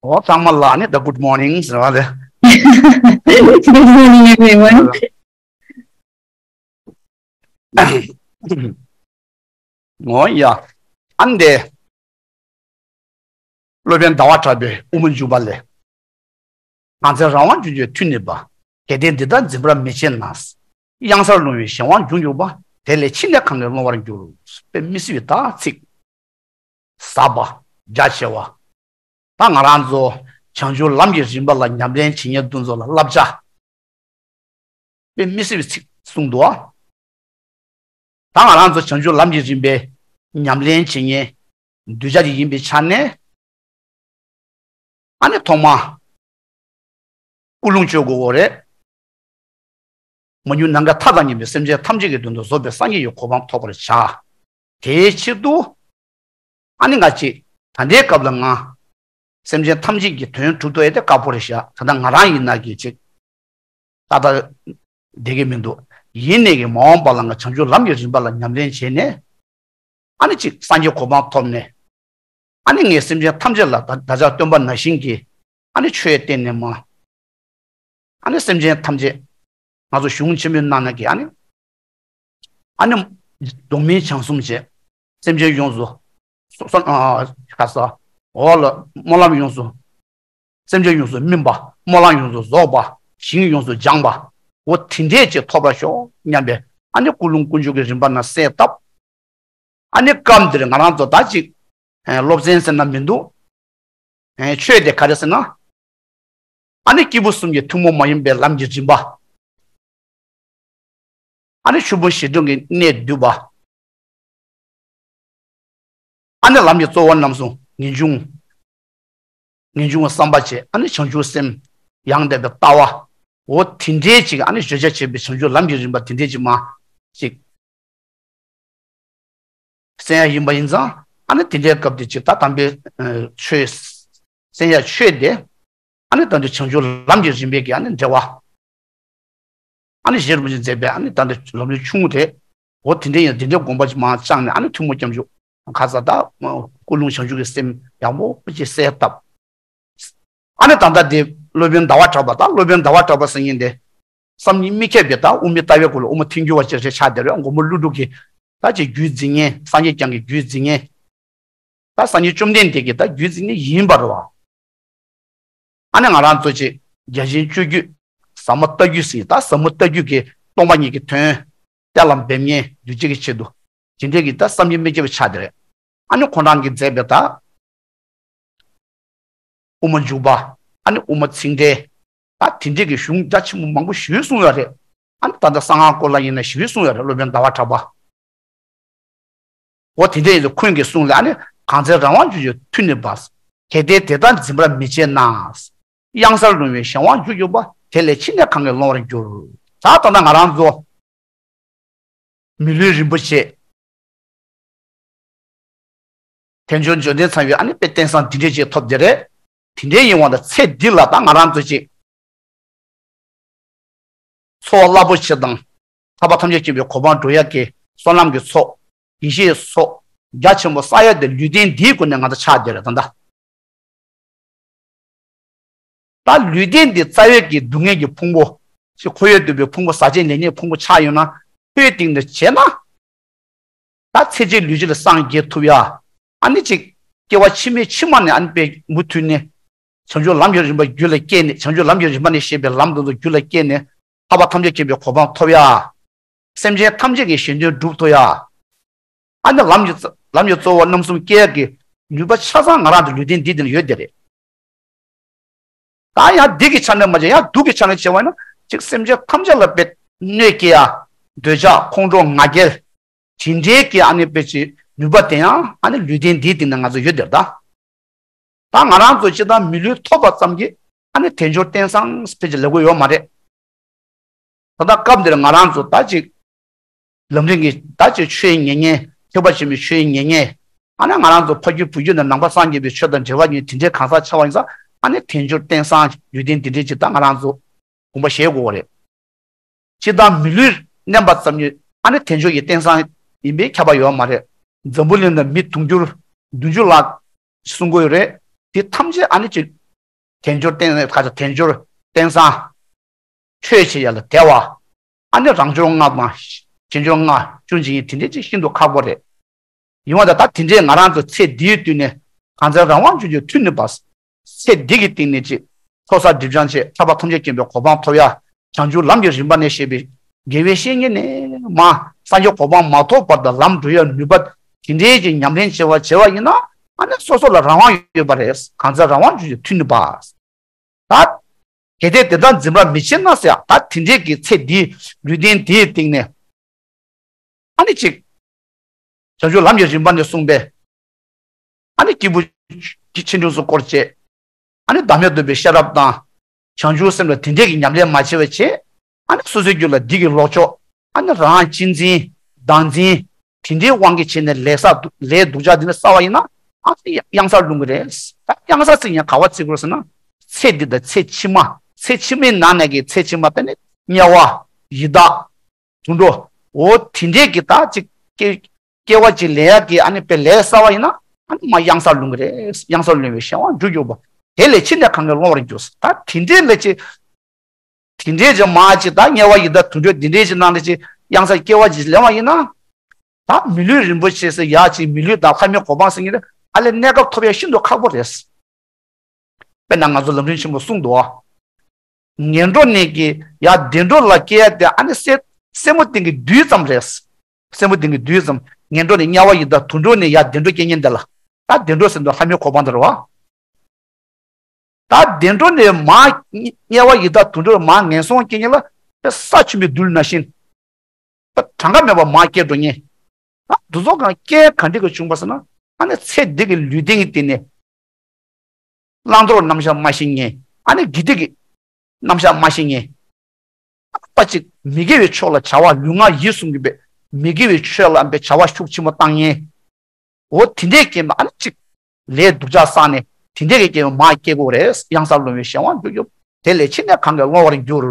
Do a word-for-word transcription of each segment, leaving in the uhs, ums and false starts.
ཨོ་ཚང་མ་ལ་ནི་ད་good morning་ཟེར་བ་ལས། Good morning, everyone. ངོ་ཡ། ཨ་ནི་དེ། སློབ་དཔོན་ཟླ་བ་གྲགས་པའི་དབུ་མ་འཇུག་པ་ལས། གང་ཚེ་རང་དབང་འབྱུང་གྱུར་མཐུ་ནུས་པ། གལ་ཏེ་འདི་ལྟར་འཛིན་པར་མི་བྱེད་ན། གཡང་སར་ལྷུང་བའི་གཞན་དབང་འབྱུང་གྱུར་པ། དེ་ལས་ཕྱིས་ནས་གང་གིས་སློང་བར་འགྱུར། དཔེ་མི་སྲིད་པའི་ད་ཚིག་ཟབ་པ། རྒྱ་ཆེ་བ། ད་ང་རང་ཚོ་བྱང་ཆུབ་ལམ་གྱི་རིམ་པ་ལ་ཉམས་ལེན་བྱེད་མཁན་དེ་ཚོ་ལ་བསླབ་བྱ། དཔེ་མི་སྲིད་པའི་ཚིག་གསུངས་འདུག་ད་ང་རང་ཚོ་བྱང་ཆུབ་ལམ་གྱི་རིམ་པའི་ཉམས་ལེན་བྱེད་མཁན་གདུལ་བྱ་ཅིག་ཡིན་པའི་ཆ་ནས། ཨ་ནི་ཐོག་མ་ཀུན་སློང་བཅོས་དགོས་འོ་རེད། མ་ཉུང་ནམ་མཁའ་མཐའ་དང་མཉམ་པའི་སེམས་ཅན་ཐམས་ཅད་ཀྱི་དོན་དུ་རྫོགས་པའི་སངས་རྒྱས་ཀྱི་གོ་འཕང་ཐོབ་པར་བྱ། དེའི་ཕྱིར་དུ། ཨ་ནི་ང་ཅིག་ད་ལྟའི་སྐབས་ལ་ང་། སེམས་ཅན་ཐམས་ཅད་ཀྱི་དོན་སྒྲུབ་ཐུབ་ཡས་དེ་དཀའ་པོ་རེད་ཤག་ད་ལྟ་ང་རང་ཡིན་ན་གི་ཅིག་ཏག་ཏག་བསྡད་ཀྱི་མི་འདུག་ཡིན་ནའི་གི་མ་འོངས་པ་ལ་ང་བྱང་ཆུབ་ལམ་གྱི་རིམ་པ་ལ་ཉམས་ལེན་བྱས་ནས། ཨ་ནི་ཅིག་སངས་རྒྱས་གོ་འཕང་ཐོབ་ནས། ཨ་ནི་ངས་སེམས་ཅན་ཐམས་ཅད་ལ་ད་ད་ཆ་སྟོན་པ་ན་བཞིན་གྱི་ཨ་ནི་ཆོས་བསྟན་ནས་མ། ཨ་ནི་སེམས་ཅན་ཐམས་ཅད་ང་ཚོ་གཞུང་ཆེན་མོའི་ནང་ན་གི་ཨ་ནི། ཨ་ནི་གདོང་མའི་བྱང་སེམས་བྱས། སེམས་ཅན་ཡོངས་སུ། སོ་སོ་ཨ་ཁ་ས། འོག་ལ་སྨོན་ལམ་ཡོངས་སུ། སེམས་ཅན་ཡོངས་སུ་སྨིན་པ། སྨོན་ལམ་ཡོངས་སུ་རྫོགས་པ། ཞིང་ཡོངས་སུ་སྦྱངས་པ། འོ་དེ་འདྲས་ཅིག་ཐོབ་པར་ཤོག་སྙམ་པའི་ཨ་ནི་ཀུན་སློང་ཀུན་སྤྱོད་ཀྱི་རིམ་པ་ན་གསལ་བཏབ། ཨ་ནི་སྐབས་འདིར་ང་རང་ཚོ་ད་ཅིག་ཨེ་སློབ་ཚན་ཟེར་ན་མི་འདུག་ཨེ་ཆོས་དེ་ག་རེ་ཟེར་ན། ཨ་ནི་སྐྱེས་བུ་གསུམ་གྱི་ཐུན་མོང་མ་ཡིན་པའི་ལམ་གྱི་རིམ་པ། ཨ་ནི་ཆོས་ཕུང་བཞི་སྟོང་གི་གནད་བསྡུས་པ། ཨ་ནི་ལམ་གྱི་གཙོ་བོ་རྣམ་གསུམ་ངེས་འབྱུང་། ངེས་འབྱུང་བསམ་པ་བྱས་ཨ་ནི་བྱང་ཆུབ་སེམས། ཡང་དག་པའི་ལྟ་བ། འོ་དེ་འདྲའི་ཅིག་ཨ་ནི་བརྗོད་བྱ་བྱས་པའི་བྱང་ཆུབ་ལམ་གྱི་རིམ་པ་དེ་འདྲའི་ཅིག་མ་ཅིག་གསན་ཡ་ཡིན་པ་ཡིན་ཙང་ཨ་ནི་དེ་འདྲའི་སྐབས་དེ་ཅིག་ད་དམ་པའི་ཆོས་གསན་ཡ་ཆོས་དེ་ཨ་ནི་ད་དུང་བྱང་ཆུབ་ལམ་གྱི་རིམ་པའི་གི་ཨ་ནི་འབྲེལ་བ། ཨ་ནི་རྗེ་རིན་པོ་ཆེས་མཛད་པའི་ཨ་ནི་ད་ལྟ་ལམ་རིམ་ཆུང་ངུ་དེ། འོ་དེ་འདྲའི་ཡང་དེ་འདྲའི་དགོངས་པ་ཅིག་མར་བཅངས་ནས་ཨ་ནི་ཐུན་མོང་སྐྱབས་འཇུག་ཁ་ས་ད་ཀུན་སློང་བྱང་ཆུབ་ཀྱི་སེམས་ཡག་པོ་ཅིག་གསལ་བཏབ། ཨ་ནི་ད་ལྟ་དེ་སློབ་དཔོན་ཟླ་བ་གྲགས་པ་ད་སློབ་དཔོན་ཟླ་བ་གྲགས་པ་ཟེར་མཁན་དེ། བསམ་གྱིས་མི་ཁྱབ་པའི་ད་དབུ་མའི་ལྟ་བའི་སྐོར་ལ་དབུ་མ་ཐལ་འགྱུར་བ་ཅིག་རེད་ཆགས་བསྡད་རེད། མགོན་པོ་ཀླུ་སྒྲུབ་ཀྱི་ད་ཅིག་རྒྱུད་འཛིན་མཁན་སངས་རྒྱས་བསྐྱངས་ཀྱི་རྒྱུད་འཛིན་མཁན། ད་སངས་རྒྱས་བཅོམ་ལྡན་འདས་ཀྱི་ད་རྒྱུད་འཛིན་མཁན་ཡིན་པ་རེད་བ། ཨ་ནི་ང་རང་ཚོ་ཅིག་རྒྱ་ཆེན་སྤྱོད་བརྒྱུད་ཟབ་མོ་ལྟ་བརྒྱུད་ཟེར་ད་ཟབ་མོ་ལྟ་བརྒྱུད་ཀྱི་སྟོང་པ་ཉིད་ཀྱི་དོན་གཏན་ལ་འབེབས་མཁན་གདུལ་བྱ་གི་ཆེད་དུ་དེ་འདྲའི་གི་ད་བསམ་གྱིས་མི་ཁྱབ་པ་ཆགས་བསྡད་རེད། ཨ་ནི་ཁོང་རང་གིས་མཛད་པའི་ད་དབུ་མ་འཇུག་པ། ཨ་ནི་དབུ་མ་ཚིག་འགྲེལ། ད་དེ་འདྲའི་གི་གཞུང་རྒྱ་ཆེན་པོ་མང་པོ་ཞེ་པོ་གསུངས་ཡོད་རེད། ཨ་ནི་ད་ལྟ་གསང་སྔགས་སྐོར་ལ་ཡིན་ན་ཞེ་པོ་གསུངས་ཡོད་རེད་སློབ་དཔོན་ཟླ་བ་གྲགས་པ། འོ་དེ་འདྲ་ཡིན་ཙང་ཁོང་གི་གསུང་ལ་ཨ་ནི་གང་ཚེ་རང་དབང་འབྱུང་གྱུར་མཐུ་ནུས་པ། གལ་ཏེ་དེ་ལྟར་འཛིན་པར་མི་བྱེད་ན། གཡང་སར་ལྷུང་བའི་གཞན་དབང་འབྱུང་གྱུར་པ། དེ་ལས་ཕྱིས་ནས་གང་གིས་སློང་བར་འགྱུར། ད་ལྟ་ང་རང་ཚོ་མི་ལུས་རིན་པོ་ཆེ། དལ་འབྱོར་འབྱོར་ལྡན་ཚང་བའི་ཨ་ནི་དཔེ་རྟེན་བཟང་འདི་འདྲས་ཅིག་ཐོབ་བསྡད་རེད། དེ་འདྲའི་ཡིན་དབང་དང་ཚེ་འདི་ལ་ད་ང་རང་ཚོ་ཅིག་འཚོ་བ་རླབས་པོ་ཆེ་དང་། ཐར་པ་ཐམས་ཅད་མཁྱེན་པའི་གོ་འཕང་འགྲོ་ཡག་གི་བསོད་ནམས་ཀྱི་ཚོགས། ཡེ་ཤེས་ཚོགས། རྒྱ་ཆེན་པོ་བསགས་ཡག་དེ་ལུས་རྟེན་འདིའི་སྒོ་ནས་ང་ཚོ་ཆགས་བསྡད་རེད་ད་ལྟ། ད་ལུས་རྟེན་འདི་རྩ་བའི་གི་སྡུག་བསྔལ་གྱི་ཕུང་པོ། ཅིག་འཁོར་བའི་སྡུག་པའི་ཕུང་པོ་ཟག་བཅས་ལས་ཉོན་ཕུང་པོ་ཆགས་ཡོད་ན། ལྷོད་སྟེང་དུ་བྱས་ན། ད་ཚེ་གཅིག་ལུས་གཅིག་ལ་སངས་རྒྱས་ཐུབ་ཡ། ཨ་ནི་ཅིག་སྐྱེ་བ་ཕྱི་མའི་ཕྱི་མ་ནས་ཨ་ནི་དཔེ་མུ་མཐུད་ནས། བྱང་ཆུབ་ལམ་གྱི་རིམ་པ་རྒྱུད་ལ་སྐྱེས་ནས་བྱང་ཆུབ་ལམ་གྱི་རིམ་པ་ནས་བཤད་པའི་ལམ་དེ་ཚོ་རྒྱུད་ལ་སྐྱེས་ནས། ཐར་པ་ཐམས་ཅད་མཁྱེན་པའི་གོ་འཕང་ཐོབ་ཡ། སེམས་ཅན་ཐམས་ཅད་ཀྱི་གཞན་དོན་སྒྲུབ་ཐུབ་ཡ། ཨ་ནི་ལམ་གྱི་ལམ་གྱི་གཙོ་བོ་རྣམ་གསུམ་སྐྱེ་ཡག་གི་ནུས་པ་ཆ་ཚང་ང་རང་ཚོ་ལུས་རྟེན་འདི་དེ་ན་ཡོད་དེ་རེད། ད་ཡང་བདེ་གི་ཆ་ནས་མ་བྱས་ཡང་སྡུག་གི་ཆ་ནས་བྱས་པ་ཡིན་ན་ཅིག་སེམས་ཅན་ཐམས་ཅད་ལ་དཔེ་གནོད་སྐྱེལ་ཡ། འདོད་ཆགས་ཁོང་ཁྲོ་ང་རྒྱལ། དེ་འདྲའི་གི་ཨ་ནི་དཔེ་ཅིག་ནུས་པ་དེ་ཡང་ཨ་ནི་ལུས་རྟེན་འདིའི་སྟེང་ན་ང་ཚོ་ཡོད་དེ་རེད་ད། ད་ང་རང་ཚོ་སྤྱིར་བཏང་མི་ལུས་ཐོབ་པ་ཙམ་གྱིས་ཨ་ནི་དལ་འབྱོར་རྟེན་བཟང་ཕལ་ཆེར་ལེགས་པོ་ཡོད་མ་རེད། ད་ལྟ་སྐབས་འདིར་ང་རང་ཚོ་ད་ཅིག་ལམ་རིམ་གྱི་ད་ཅིག་ཆོས་ཉན་མཁན་ཐེག་པ་ཆེན་པོའི་ཆོས་ཉན་མཁན། ཨ་ནི་ང་རང་ཚོ་ཕ་རྒྱུད་བུ་རྒྱུད་ནས་ནང་པ་སངས་རྒྱས་པའི་ཆོས་དང་འབྲེལ་བ་ཡོད་དེ་འདྲའི་གང་ཟག་ཆགས་པ་ཡིན་ཙང་ཨ་ནི་དལ་འབྱོར་རྟེན་བཟང་ལུས་རྟེན་དེ་འདྲའི་ཅིག་ད་ང་རང་ཚོ་དགོངས་པ་བཞེས་དགོས་པ་རེད། སྤྱིར་བཏང་མི་ལུས་མནན་པ་ཙམ་གྱིས་ཨ་ནི་དལ་འབྱོར་གྱི་རྟེན་བཟང་ཡིན་པའི་ཁྱབ་པ་ཡོད་མ་རེད། འཛམ་བུ་གླིང་ན་མི་དུང་ཕྱུར་བདུན་ཅུ་ལྷག་གསུང་གི་ཡོད་རེད། དེ་ཐམས་ཅད་ཨ་ནི་ཅིག་ དལ་འབྱོར་རྟེན་ཁ་ཚ་དལ་འབྱོར་རྟེན་བཟང་། ཆོས་བྱེད་ཡ་ལ་དལ་བ། ཨ་ནི་རང་འབྱོར་ལྔ་དང་བྱེད་འབྱོར་ལྔ་ཅུང་ཅིག་ཡིན་དེ་འདྲས་ཅིག་ཤིན་ཏུ་ཁག་པོ་རེད། ཡིན་བ་ད་ད་དེ་འདྲས་ང་རང་ཚོ་ཚེ་འདིའི་དུས་ནས་གང་ཚེ་རང་དབང་བཅོས་བཅོས་མཐུ་ནུས་པ། ཚེ་འདི་གི་སྟེང་ནས་ཅིག་ཚོགས་བསགས་སྒྲིབ་སྦྱང་བྱས་ཐར་པ་ཐམས་ཅད་མཁྱེན་པའི་གོ་འཕང་ཐོབ་ཡ། བྱང་ཆུབ་ལམ་གྱི་རིམ་པ་ནས་བཤད་པའི་དགེ་བའི་བཤེས་གཉེན་ནས་མ་སངས་རྒྱས་གོ་འཕང་མ་ཐོབ་བར་དུ་ལམ་འགྲོ་ཡ་ནུས་པ་དེ་འདྲའི་ཅིག་ཉམས་ལེན་བྱེད་པ་བྱེད་པ་ཡིན་ན་ཨ་ནི་སོ་སོ་ལ་རང་དབང་ཡོད་པ་རེད། གང་ཚེ་རང་དབང་བཅོས་བཅོས་མཐུ་ནུས་པ། ད། གལ་ཏེ་དེ་ལྟར་འཛིན་པ་མི་བྱེད་ན་ཟེར་ཡ་ད་དེ་འདྲས་ཀྱི་ཚེ་འདིའི་ལུས་རྟེན་དེའི་སྟེང་ནས། ཨ་ནི་གཅིག་བྱང་ཆུབ་ལམ་གྱི་རིམ་པ་ནས་གསུངས་པའི། ཨ་ནི་སྐྱེས་བུ་ཆེ་འབྲིང་སོགས་སྐོར་བཅས། ཨ་ནི་བདག་མེད་རྟོགས་པའི་ཤེས་རབ་དང་། བྱང་ཆུབ་སེམས་ལ་དེ་འདྲས་ཀྱི་ཉམས་ལེན་མ་བྱས་པ་བྱས། ཨ་ནི་སོ་སོའི་རྒྱུད་ལ་སྡིག་གི་ལོག་ཕྱོགས། ཨ་ནི་རང་གཅེས་འཛིན། བདག་འཛིན། དེ་འདྲའི་དབང་གིས་བྱས་ནས་ལས་བསགས་འདུག་ལས་སྡུག་ཅག་འདི་འདྲ་བསགས་པ་ཡིན་ན་ཨ་ནི་གཡང་སར་ལྷུང་གི་རེད། ད་གཡང་ས་ཟེར་མཁན་ག་པར་བརྩི་དགོས་ཟེར་ན། ཚེ་འདི་དང་ཚེ་ཕྱི་མ། ཚེ་ཕྱི་མའི་ནང་ནས་ཀྱི་ཚེ་ཕྱི་མ་དེ་ནི་དམྱལ་བ། ཡི་དྭགས། དུད་འགྲོ། འོ་དེ་འདྲས་ཀྱི་ད་ཅིག་སྐྱེ་སྐྱེ་བ་ཅིག་ལེན་ཡག་གི་ཨ་ནི་དཔེ་ལས་བསགས་པ་ཡིན་ན་ཨ་ནི་མ་གཡང་སར་ལྷུང་གི་རེད། གཡང་སར་ལྷུང་བའི་གཞན་དབང་འཇུག་རྒྱུ་བ། དེ་ལས་ཕྱི་ནས་གང་གིས་སློང་བར་འགྱུར། ད་དེ་འདྲས་ལས་ཅི། དེ་འདྲས་ཀྱི་མ་ཅི་ད་དམྱལ་བ་ཡི་དྭགས་དུད་འགྲོ་འདི་འདྲས་ཀྱི་ནང་ལས་ཅི་གཡང་སར་སྐྱེ་བ་ཅིག་ལེན་པ་ཡིན་ན། ད་མི་ལུས་རིན་པོ་ཆེ་ཟེར་ཡག་ཅིག་མི་ལུས་དང་ལྷ་མིའི་གོ་འཕང་ཟེར་མཁན་དེ་ཨ་ལས་གནས་སྐབས་ཐོབ་ཡག་ཤིན་ཏུ་ཁག་པོ་རེད། དཔེར་ན་ང་ཚོ་ལམ་རིམ་ཆེན་མོ་གསུངས་འདུག་ངན་འགྲོ་ནས་ཀྱི་ཡར་བདེ་འགྲོ་ལ་སྐྱེ་ཡ་དེ་ཨ་ནི་སེ་སེན་མོ་སྟེང་གི་རྡུལ་ཙམ་རེད། སེན་མོ་སྟེང་གི་རྡུལ་ཙམ། ངན་འགྲོ་ནས་དམྱལ་བ་ཡི་དྭགས་དུད་འགྲོ་ནས་ཡར་བདེ་འགྲོ་སྐྱེ་མཁན་དེ་ལ། ད་བདེ་འགྲོ་ཟེར་འདུག་ལྷ་མིའི་གོ་འཕང་དེ་རེད་བ། ད་བདེ་འགྲོ་ནས་མར་དམྱལ་བ་ཡི་དྭགས་དུད་འགྲོ་མར་ངན་སོང་སྐྱེ་མཁན་ལ་དཔེ་ས་ཆེན་པོའི་རྡུལ་ནང་བཞིན། གྲངས་ཀ་མེད་པ་མར་སྐྱེ་འགྲོ་མཁན། ཨ་འདི་ཚོ་གང་སྐྱེ་ག་འདྲ་གི་བྱུང་བ་ཟེར་ན་ཨ་ནི་ཚེ་འདི་གི་ལུས་རྟེན་གྱི་སྟེང་ནས། བླང་དོར་རྣམ་གཞག་མ་ཤེས་མཁན། ཨ་ནི་དགེ་སྡིག་གི་རྣམ་གཞག་མ་ཤེས་མཁན། ཨ་པ་ཅིག་མི་དགེ་བའི་ཕྱོགས་ལ་བྱ་བ་ལུས་ངག་ཡིད་གསུམ་གྱི་པའི་མི་དགེ་བའི་ཕྱོགས་ལ་ཨ་པའི་བྱ་བ་ཤུགས་ཆེན་པོ་བཏང་མཁན། འོ་དེ་འདྲས་སྐྱེས་མ་ཨ་ནི་ཅིག་ལས་སྡུག་ཅག་བསགས་ནས་དེ་འདྲས་ཀྱི་སྐྱེས་མ་མར་སྐྱེ་དགོས་རེད། གཡང་སར་ལྷུང་བའི་གཞན་དབང་འཇུག་རྒྱུ། དེ་ལས་ཕྱི་ནས་གང་གིས་སློང་བར་འགྱུར།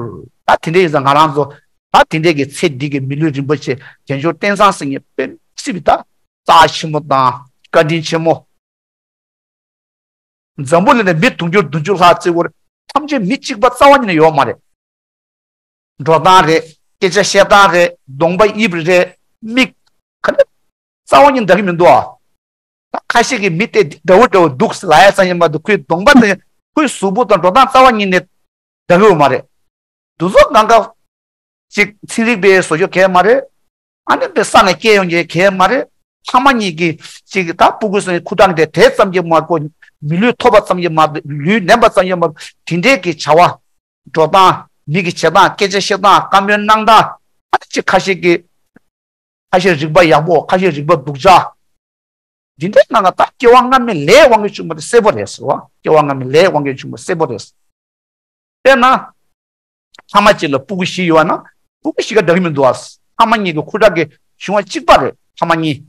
ད་དེ་འདྲས་ཡིན་ཙང་ང་རང་ཚོ་ད་དེ་འདྲས་ཀྱི་ཚེ་འདི་གི་མི་ལུས་རིན་པོ་ཆེ་དལ་འབྱོར་རྟེན་བཟང་ཟེར་མཁན་དཔེ་སྲིད་པའི་ད་རྩ་ཆེན་མོ་དང་བཀའ་དྲིན་ཆེན་མོ། འཛམ་བུ་གླིང་ནས་མི་དུང་ཕྱུར་བདུན་ཅུ་ལྷག་བརྩི་བར་ཐམས་ཅད་མི་གཅིག་པ་རྩ་བ་ཉིད་ནས་ཡོད་མ་རེད། འགྲོ་སྟངས་རེད། སྐད་ཆ་བཤད་སྟངས་རེད། གདོང་པ་དབྱིབས་རེད། མིག་ག་ནས་རྩ་བ་ཉིད་འདྲ་གི་མི་འདུག་ཨ། ད་ཁ་ཤས་ཀྱིས་མི་དེ་འདྲ་བོ་འདྲ་བོ་འདུག་ལབ་ཡ་ཙམ་ཡིན་མ་གཏོགས་ཁོའི་གདོང་པ་དང་ཁོའི་གཟུགས་པོ་དང་འགྲོ་སྟངས་རྩ་བ་ཉིད་ནས་འདྲ་གི་ཡོད་མ་རེད། འདུ་ཚོགས་གང་ག་ཅིག་ཚན་རིག་པའི་བཟོ་བཅོས་གས་མ་རེད། ཨ་ནི་པའི་ས་ནས་སྐྱེས་ཡོང་གི་གས་མ་རེད། ཕ་མ་གཉིས་ཀྱི་ཅིག་ད་སྤུ་གུ་སོན་ཁུ་ཁྲག་དེ་དེ་ཙམ་གྱིས་མ་གོ། མི་ལུས་ཐོབ་པ་ཙམ་གྱིས་མ་གཏོགས་ལུས་ནེམ་པ་ཙམ་གྱིས་མ་གཏོགས་དེ་འདྲས་ཀྱི་བྱ་བ། འགྲོ་སྟངས། མི་གི་བྱེད་སྟངས། སྐད་ཆ་བཤད་སྟངས། བཀའ་མོལ་གནང་སྟངས། ཨ་ནི་ཅིག་ཁ་ཤས་ཀྱི། ཁ་ཤས་རིག་པ་ཡག་པོ། ཁ་ཤས་རིག་པ་སྡུག་ཅག་འདི་འདྲའི་ནང་ལ་ད་སྐྱེ་བ་སྔ་མའི་ལས་དབང་གིས་བྱུང་བ་དེ་གསལ་པོ་རེད་ཟེར་བ། སྐྱེ་བ་སྔ་མའི་ལས་དབང་གིས་བྱུང་བ་གསལ་པོ་རེད། དཔེར་ན། ཕ་མ་གཅིག་ལ་སྤུ་གུ་བཞི་ཡོད་ན་སྤུ་གུ་བཞི་ཀ་འདྲ་གི་མི་འདུག་ཨ། ཕ་མ་གཉིས་ཀྱི་ཁུ་ཁྲག་གི་བྱུང་བ་གཅིག་པ་རེད། ཕ་མ་གཉིས།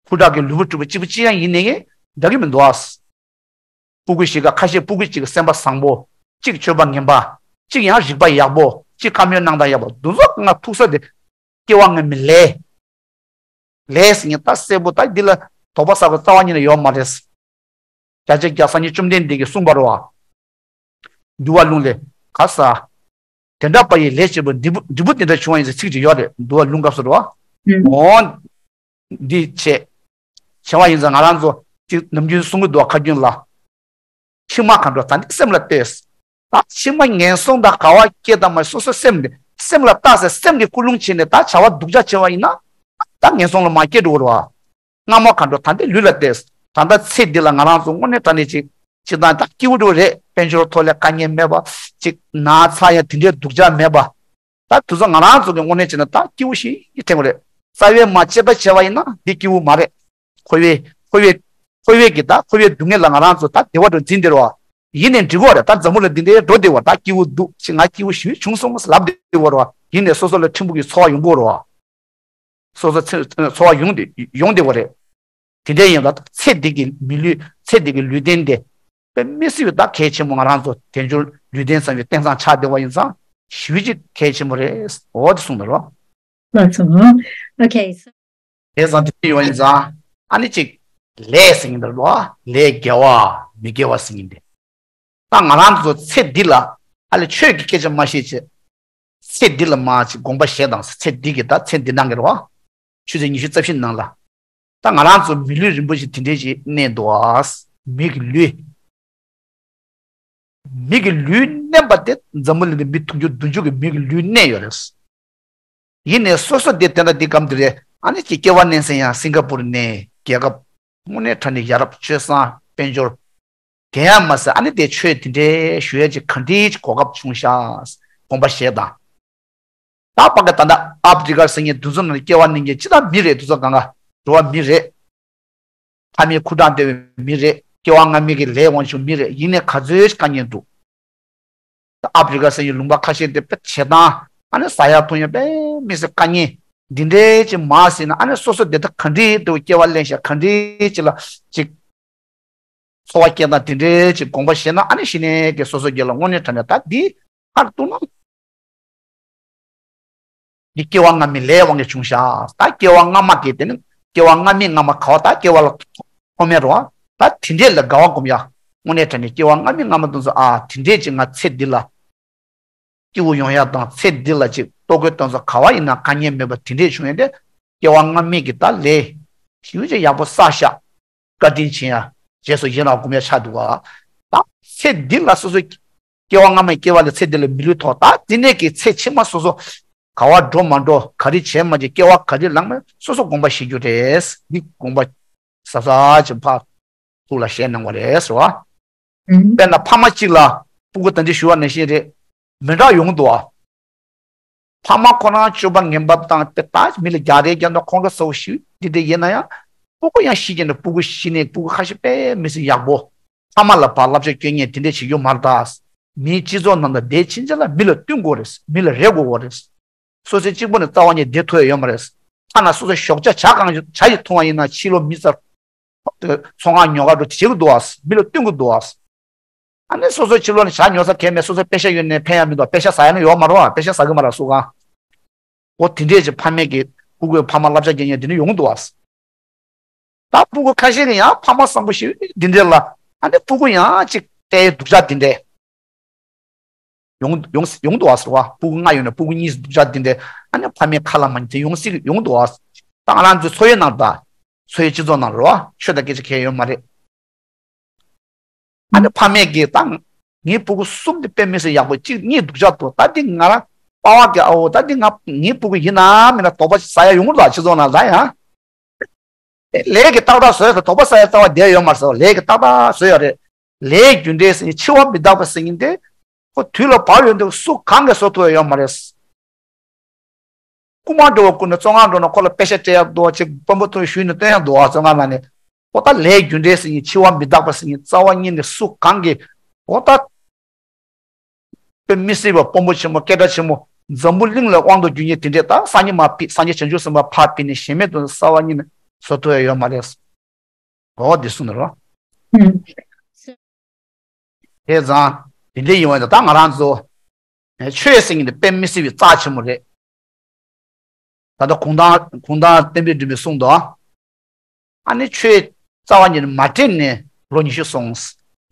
ཁུ་ཁྲག་གི་ལུས་པོ་གྲུབ་པ་གཅིག་པ་གཅིག་རྐྱང་ཡིན་ནའི་འདྲ་གི་མི་འདུག་ཨ། སྤུ་གུ་བཞི་ཀ་ཁ་ཤས་སྤུ་གུ་གཅིག་གི་སེམས་པ་བཟང་པོ། གཅིག་སྤྱོད་པ་ངན་པ། གཅིག་ཡང་རིག་པ་ཡག་པོ། གཅིག་བཀའ་མོལ་གནང་སྟངས་ཡག་པོ། འདི་ཚོ་ང་ཐུག་ས་དེ། སྐྱེ་བ་སྔ་མའི་ལས། ལས་ཟེར་མཁན་ད་གསལ་པོ་ད་འདི་ལ་དོགས་པ་ཟ་དགོས་རྩ་བ་ཉིད་ནས་ཡོད་མ་རེད། བརྒྱ་ཆ་བརྒྱ་སངས་རྒྱས་བཅོམ་ལྡན་འདས་ཀྱིས་གསུངས་པ་རེད་བ། འདུལ་བ་ལུང་ལས་ག་ས། དེ་འདྲ་པ་ཡི་ལས་བྱེད་པ་འབྲས་བུ་འབྲས་བུ་དེ་འདྲ་བྱུང་བ་ཡིན་ཟེར་ཚིག་ཅིག་ཡོད་རེད། འདུལ་བ་ལུང་སྐབས་སུ་རེད་བ། ཨུམ། འོ། འདི་བྱས། བྱས་པ་ཡིན་ཙང་ང་རང་ཚོ་ཅིག་ནམ་རྒྱུན་གསུང་གི་འདུག་བ། ཁ་རྒྱུན་ལ། ཕྱི་མ་ག་འགྲོ་ད་འདི་སེམས་ལ་ལྟོས། ད་ཕྱི་མ་ངན་སོང་དང་ག་བ་སྐྱེ་དང་མ་སོ་སོ་སེམས་འདི་སེམས་ལ་བལྟ་ཟེར་སེམས་ཀྱི་ཀུན་སློང་བྱས་ནས་ད་བྱ་བ་སྡུག་ཅག་བྱས་པ་ཡིན་ན། ད་ངན་སོང་ལ་མ་སྐྱེ་འགྲོ་གི་རེད་བ། སྔ་མ་ག་འགྲོ་ད་འདི་ལུས་ལ་ལྟོས། ད་ལྟ་ཚེ་འདི་ལ་ང་རང་ཚོ་དངོས་གནས་དྲང་གནས་ཅིག་ཅིག་དང་ད་སྐྱིད་པོ་འགྲོ་རེད། དཔལ་འབྱོར་ཐོག་ལ་དཀའ་ངལ་མེད་པ། ཅིག་ན་ཚ་ཡང་དེ་འདྲའི་སྡུག་ཅག་མེད་པ། ད་དུས་ཚོད་ང་རང་ཚོ་གི་དངོས་གནས་བྱས་ན་ད་སྐྱིད་པོ་ཞིག་དྲན་གི་རེད། རྩ་བའི་མ་དཔྱད་པ་བྱས་པ་ཡིན་ན་འདི་སྐྱིད་པོ་མ་རེད། འཁོར་བའི་འཁོར་བའི་འཁོར་བའི་གི་ད་འཁོར་བའི་སྡུག་བསྔལ་ལ་ང་རང་ཚོ་ད་བདེ་བ་འགྲོ་འཛིན་བསྡད་རེད་བ། ཡིན་ནའི་འགྲིག་གི་རེད། ད་འཛམ་བུ་གླིང་འདི་འདྲའི་འགྲོ་བསྡད་པ་ད་སྐྱིད་པོ་འདུག་ཅིག་ང་སྐྱིད་པོ་ཞིག་བྱུང་སོང་ཟེར་ལབ་བསྡད་པ་རེད་བ། ཡིན་ནའི་སོ་སོ་ལ་ཕྲན་བུ་གི་ཚོར་བ་ཡོང་གི་རེད་བ། སོ་སོ་ཚེ་ཚོར་བ་ཡོང་དེ་ཡོང་དེ་བ་རེད། དེ་འདྲ་ཡིན་ལ་ཚེ་འདི་གི་མི་ལུས་ཚེ་འདི་གི་ལུས་རྟེན་དེ་དཔེ་མི་སྲིད་པའི་ད་གལ་ཆེན་པོ། ང་རང་ཚོ་དལ་འབྱོར་ལུས་རྟེན་བསམ་པའི་རྟེན་བཟང་ཆགས་བསྡད་པ་ཡིན་ཙང་ཞེ་པོ་ཅིག་གལ་ཆེན་པོ་རེད། འོ་དེ་གསུངས་པ་རེད། ལགས་སོ། Okay, so དེ་ཙང་དེ་ཡོང་ཡིན་ཙང་ཨ་ནི་ཅིག་ལས་ཟེར་གྱིན་འདུག་ལོ། ལས་དགེ་བ་མི་དགེ་བ་ཟེར་གྱིན་འདུག་ད་ང་རང་ཚོ་ཚེ་འདི་ལ་ཨ་ལས་ཆོས་ཀྱི་སྐད་ཆ་མ་བཤད་ཅེས། ཚེ་འདི་ལ་མ་ཅིག་དགོངས་པ་བཞེས་དང་། ཚེ་འདི་གི་ད་ཚེ་འདི་ནང་གི་རེད་བ། ཆུ་ཚོད་ཉི་ཤུ་རྩ་བཞི་ནང་ལ། ད་ང་རང་ཚོ་མི་ལུས་རིན་པོ་ཆེ་དེ་འདྲས་ཅིག་གནས་འདུག་ཨ། མི་གི་ལུས། མི་གི་ལུས་གནས་པ་དེ་འཛམ་བུ་གླིང་འདི་མི་དུང་ཕྱུར་བདུན་ཅུ་གི་མི་གི་ལུས་གནས་ཡོད་རེད། ཡིན་ནའི་སོ་སོ་དེ་དེ་འདྲ་འདི་གམ་དེ་རེད། ཨ་ནི་ཅིག་སྐྱེ་བ་སྣོན་ས་ཡང་སིང་ག་པུར་ནས་རྒྱལ་ཁབ་དངོས་གནས་དྲང་གནས་ཡ་རབས་སྤྱོད་བཟང་དཔལ་འབྱོར། དེ་ཡང་མ་ཟད་ཨ་ནི་དེ་ཆོས་དེ་འདྲའི་ཞུ་ཡས་ཅིག་ག་འདྲའི་གོ་སྐབས་བྱུང་ཤག་དགོངས་པ་བཞེས་དང་། ད་ཕ་གི་ད་ལྟ་ཨབ་རི་ཀར་ཟེར་མཁན་དེ་ཚོ་ནང་སྐྱེ་བ་ནས་ཀྱི་ཅི་ལྟར་མི་རེད། དེ་ཚོ་གང་ག་འགྲོ་བ་མི་རེད། ཕ་མའི་ཁུ་ཁྲག་འདྲ་བའི་མི་རེད། སྐྱེ་བ་སྔ་མའི་གི་ལས་དབང་ཆུང་མི་རེད། ཡིན་ནའི་ག་ཚོད་དཀའ་ངལ་འདུག་ད་ཨབ་རི་ཀ་ཟེར་ཡི་ལུང་པ་ཁ་ཤས་དེ་དཔེ་བྱེད་སྟངས་ཨ་ནི་ཟ་ཡ་འཐུང་ཡ་དཔེ་མི་སྲིད་དཀའ་ངལ་འདི་འདྲའི་ཅིག་མ་ཟིན་ན། ཨ་ནི་སོ་སོ་དེ་ད་ག་འདྲའི་འདུག་སྐྱེ་བ་ལེན་ཤག་ག་འདྲའི་ཅིག་ལ་ཅིག་འཚོ་བ་སྐྱེལ་སྟངས་དེ་འདྲའི་ཅིག་དགོངས་པ་བཞེས་ན། ཨ་ནི་གཞི་ནས་ཀྱི་སོ་སོ་སྒེར་ལ་དངོས་གནས་དྲང་གནས་ད་འདི་ཧར་གཏུགས་ན། འདི་སྐྱེ་བ་སྔ་མའི་ལས་དབང་གིས་བྱུང་ཤག་ད་སྐྱེ་བ་སྔ་མ་གི་དེ་ནི་སྐྱེ་བ་སྔ་མའི་སྔ་མ་ག་བ་ད་སྐྱེ་བ་ལ་ཐོག་མེད་རོ། ད་དེ་འདྲས་ལ་དགའ་བ་སྒོམ་ཡ། དངོས་གནས་དྲང་གནས་སྐྱེ་བ་སྔ་མའི་སྔ་མ་དེ་ཚོ་ཨ་དེ་འདྲས་ཅིག་ང་ཚེ་འདི་ལ་སྐྱིད་པོ་ཡོང་ཡ་དང་། ཚེ་འདི་ལ་ཅིག་ལྟོ་གོས་གཏོང་ས་ག་བ་ཡིན་ན་དཀའ་ངལ་མེད་པ་དེ་འདྲས་བྱུང་ཡ་དེ། སྐྱེ་བ་སྔ་མའི་གི་ད་ལས་ཞེ་པོ་ཅིག་ཡག་པོ་བསགས་ཤག་བཀའ་དྲིན་ཆེ་ཡ། རྗེས་སུ་ཡི་རང་སྒོམ་ཡ་ཆགས་འདུག་ག་ད་ཚེ་འདི་ལ་སོ་སོ་སྐྱེ་བ་སྔ་མའི་སྐྱེ་བ་ལ་ཚེ་འདི་ལ་མི་ལུས་ཐོགས། ད་འདི་ནས་ཀྱི་ཚེ་ཕྱི་མ་སོ་སོ་ག་བ་འགྲོ་མ་འགྲོ། ག་རེ་བྱས་མ་བྱས། སྐྱེ་བ་ག་རེ་བླངས་མ་སོ་སོ་དགོངས་པ་བཞེས་རྒྱུ་རེད། འདི་དགོངས་པ་ཟབ་ཟབ་ཅིག་ཕར་ཐུགས་ལ་བཞེས་གནང་བ་རེད་ཟེར་བ། དཔེར་ན་ཕ་མ་གཅིག་ལ་སྤུ་གུ་ད་འདི་ཞུ་བ་ནང་བཞིན་རེད། མི་འདྲ་ཡོང་འདུག་ཨ། ཕ་མ་ཁོ་རང་སྤྱོད་པ་ངན་པ་དང་དཔེ་ད་མི་ལ་རྒྱག་རེས་རྒྱག་ན་ཁོང་ཁ་གསལ་པོ་ཞུ་འདི་འདྲ་ཡིན་ན་ཡང་། སྤུ་གུ་ཡང་ཤི་རྒྱུ་ནི་སྤུ་གུ་ཤི་ནས་སྤུ་གུ་ཁ་ཤས་དཔེ་མི་སྲིད་ཡག་པོ། ཕ་མ་ལ་ཕར་བསླབ་བྱ་སྐྱོན་མཁན་དེ་འདྲས་བྱེད་རྒྱུ་མ་རེད་ད། མིའི་སྤྱི་ཚོགས་ནང་དུ་བསྡད་ཕྱིན་ཆད་ལ་མི་ལ་བསྟུན་དགོས་རེད། མི་ལ་རེ་དགོས་པ་རེད། སོ་སོའི་གཅིག་པོ་ནས་རྩ་བ་ཉིད་བསྡད་ཐུབ་ཡ་ཡོད་མ་རེད། ཐ་ན་སོ་སོའི་ཞོགས་ཇ་ཇ་གང་ཇ་ཞིག་འཐུང་བ་ཡིན་ན་ཕྱི་ལོགས་མི་ཚོ་ཚོང་ཁང་ཉོ་ག་འགྲོ་བྱེད་ཀྱི་འདུག་ཨ། མི་ལ་བསྟུན་གྱི་འདུག་ཨ། ཨ་ནི་སོ་སོའི་ཕྱི་ལོགས་ནས་ཇ་ཉོ་ས་གང་མེད། སོ་སོའི་པེ་ཤ་ཡོད་ནས་ཕན་ཡ་མི་འདུག་པེ་ཤ་ཟ་ཡ་ནི་ཡོད་མ་རེད་པ། པེ་ཤ་ཟ་གི་མ་རེད་སུ་གང་། འོ་དེ་འདྲས་ཀྱི་ཕ་མས་ཀྱི་སྤུ་གུའི་ཕ་མ་བསླབ་བྱ་སྐྱོན་མཁན་དེ་འདྲ་ཡོང་གི་འདུག་པ། ད་སྤུ་གུ་ཁ་ཤས་ཀྱི་ཡང་ཕ་མ་བཟང་པོ་ཞིག་འདི་འདྲས་ལ་ཨ་ནི་སྤུ་གུ་ཡང་ཅིག་བལྟ་ཡའི་སྡུག་ཅག་འདི་འདྲས་ཡོང་ཡོང་ཡོང་འདུག་པ་ཟེར་བ། སྤུ་གུ་ལྔ་ཡོད་ན་སྤུ་གུ་གཉིས་སྡུག་ཅག་འདི་འདྲས་ཨ་ནི་ཕ་མའི་ཁ་ལ་མ་ཉན་ཚེ་ཡོང་སྲིད་ཡོང་འདུག་པ། ད་ང་རང་ཚོའི་འཚོ་བའི་ནང་ད་འཚོ་བའི་སྤྱི་ཚོགས་ནང་རེད་བ། ཆོས་དང་སྐད་ཆ་གང་ཡང་ཡོད་མ་རེད། ཨ་ནི་ཕ་མས་ཀྱིས་ད་ངའི་སྤུ་གུ་གསུམ་དེ་དཔེ་མི་སྲིད་ཡག་པོ། གཅིག་གཉིས་སྡུག་ཅག་འདུག་ད་འདི་ང་རང་པ་ཕ་གི་ཨ་འོ་ད་འདི་ང་ངའི་སྤུ་གུ་ཡིན་ན་མིན་ན་དོགས་པ་ཟ་ཡ་ཡོང་གི་རེད་ད། སྤྱི་ཚོགས་ནང་ལ་ཡང་ལས་ཀྱི་ཏག་ཏག་བཟོས་ད་དོགས་པ་ཟ་ཡ་རྩ་བ་བསྡད་ཡོད་མ་རེད་ཟེར་བ། ལས་ཀྱི་ཏག་ཏག་བཟོས་ཡོད་རེད། ལས་རྒྱུ་འབྲས་ཟེར་མཁན་འཆི་བ་མི་རྟག་པ་ཟེར་མཁན་དེ་ཁོ་དུས་ལ་བབ་ཡོང་དུས་སུ་གང་གིས་བཟོ་ཐུབ་ཡ་ཡོད་མ་རེད། རྐུན་མ་འདྲ་བོ་རྐུ་ནས་བཙོན་ཁང་འགྲོ་ན་ཁོ་ལ་པེ་ཤ་སྤྲད་ཡག་འདུག་ཅིག་དཔོན་པོ་ཐུག་ཞུས་ནས་སྟོན་ཡག་འདུག་བ། བཙོན་ཁང་ནང་ནས། ཨོ་ད་ལས་རྒྱུ་འབྲས་ཟེར་མཁན་འཆི་བ་མི་རྟག་པ་ཟེར་མཁན་རྩ་བ་ཉིད་ནས་སུ་གང་གིས་ཨོ་ད་དཔེ་མི་སྲིད་པ་དཔོན་པོ་ཆེན་མོ་སྐད་གྲགས་ཆེན་མོ་འཛམ་བུ་གླིང་ལ་དབང་དུ་འགྱུར་མཁན་དེ་འདྲས་ད་སངས་རྒྱས་མར་ཕེབས། སངས་རྒྱས་བྱང་ཆུབ་སེམས་དཔའ་ཕར་ཕེབས་ནས་གཞན་མེད་དུ་རྩ་བ་ཉིད་ནས་བཟོ་ཐུབ་ཡ་ཡོད་མ་རེད། ཨོ་འདི་གསུངས་ནས་རོ། བྱས་ཙང་དེ་འདྲ་ཡིན་པ་ཡིན་ད་ད་ང་རང་ཚོ་ཆོས་ཟེར་མཁན་དེ་དཔེ་མི་སྲིད་པའི་རྩ་ཆེན་མོ་རེད། ད་ལྟ་གུང་ཐང་གུང་ཐང་བསྟན་པའི་སྒྲོན་མེས་གསུངས་འདུག་ཨ་ནི་ཆོས་རྩ་བ་ཉིད་ནས་མ་དྲན་ནས་ལོ་ཉི་ཤུ་སོང་།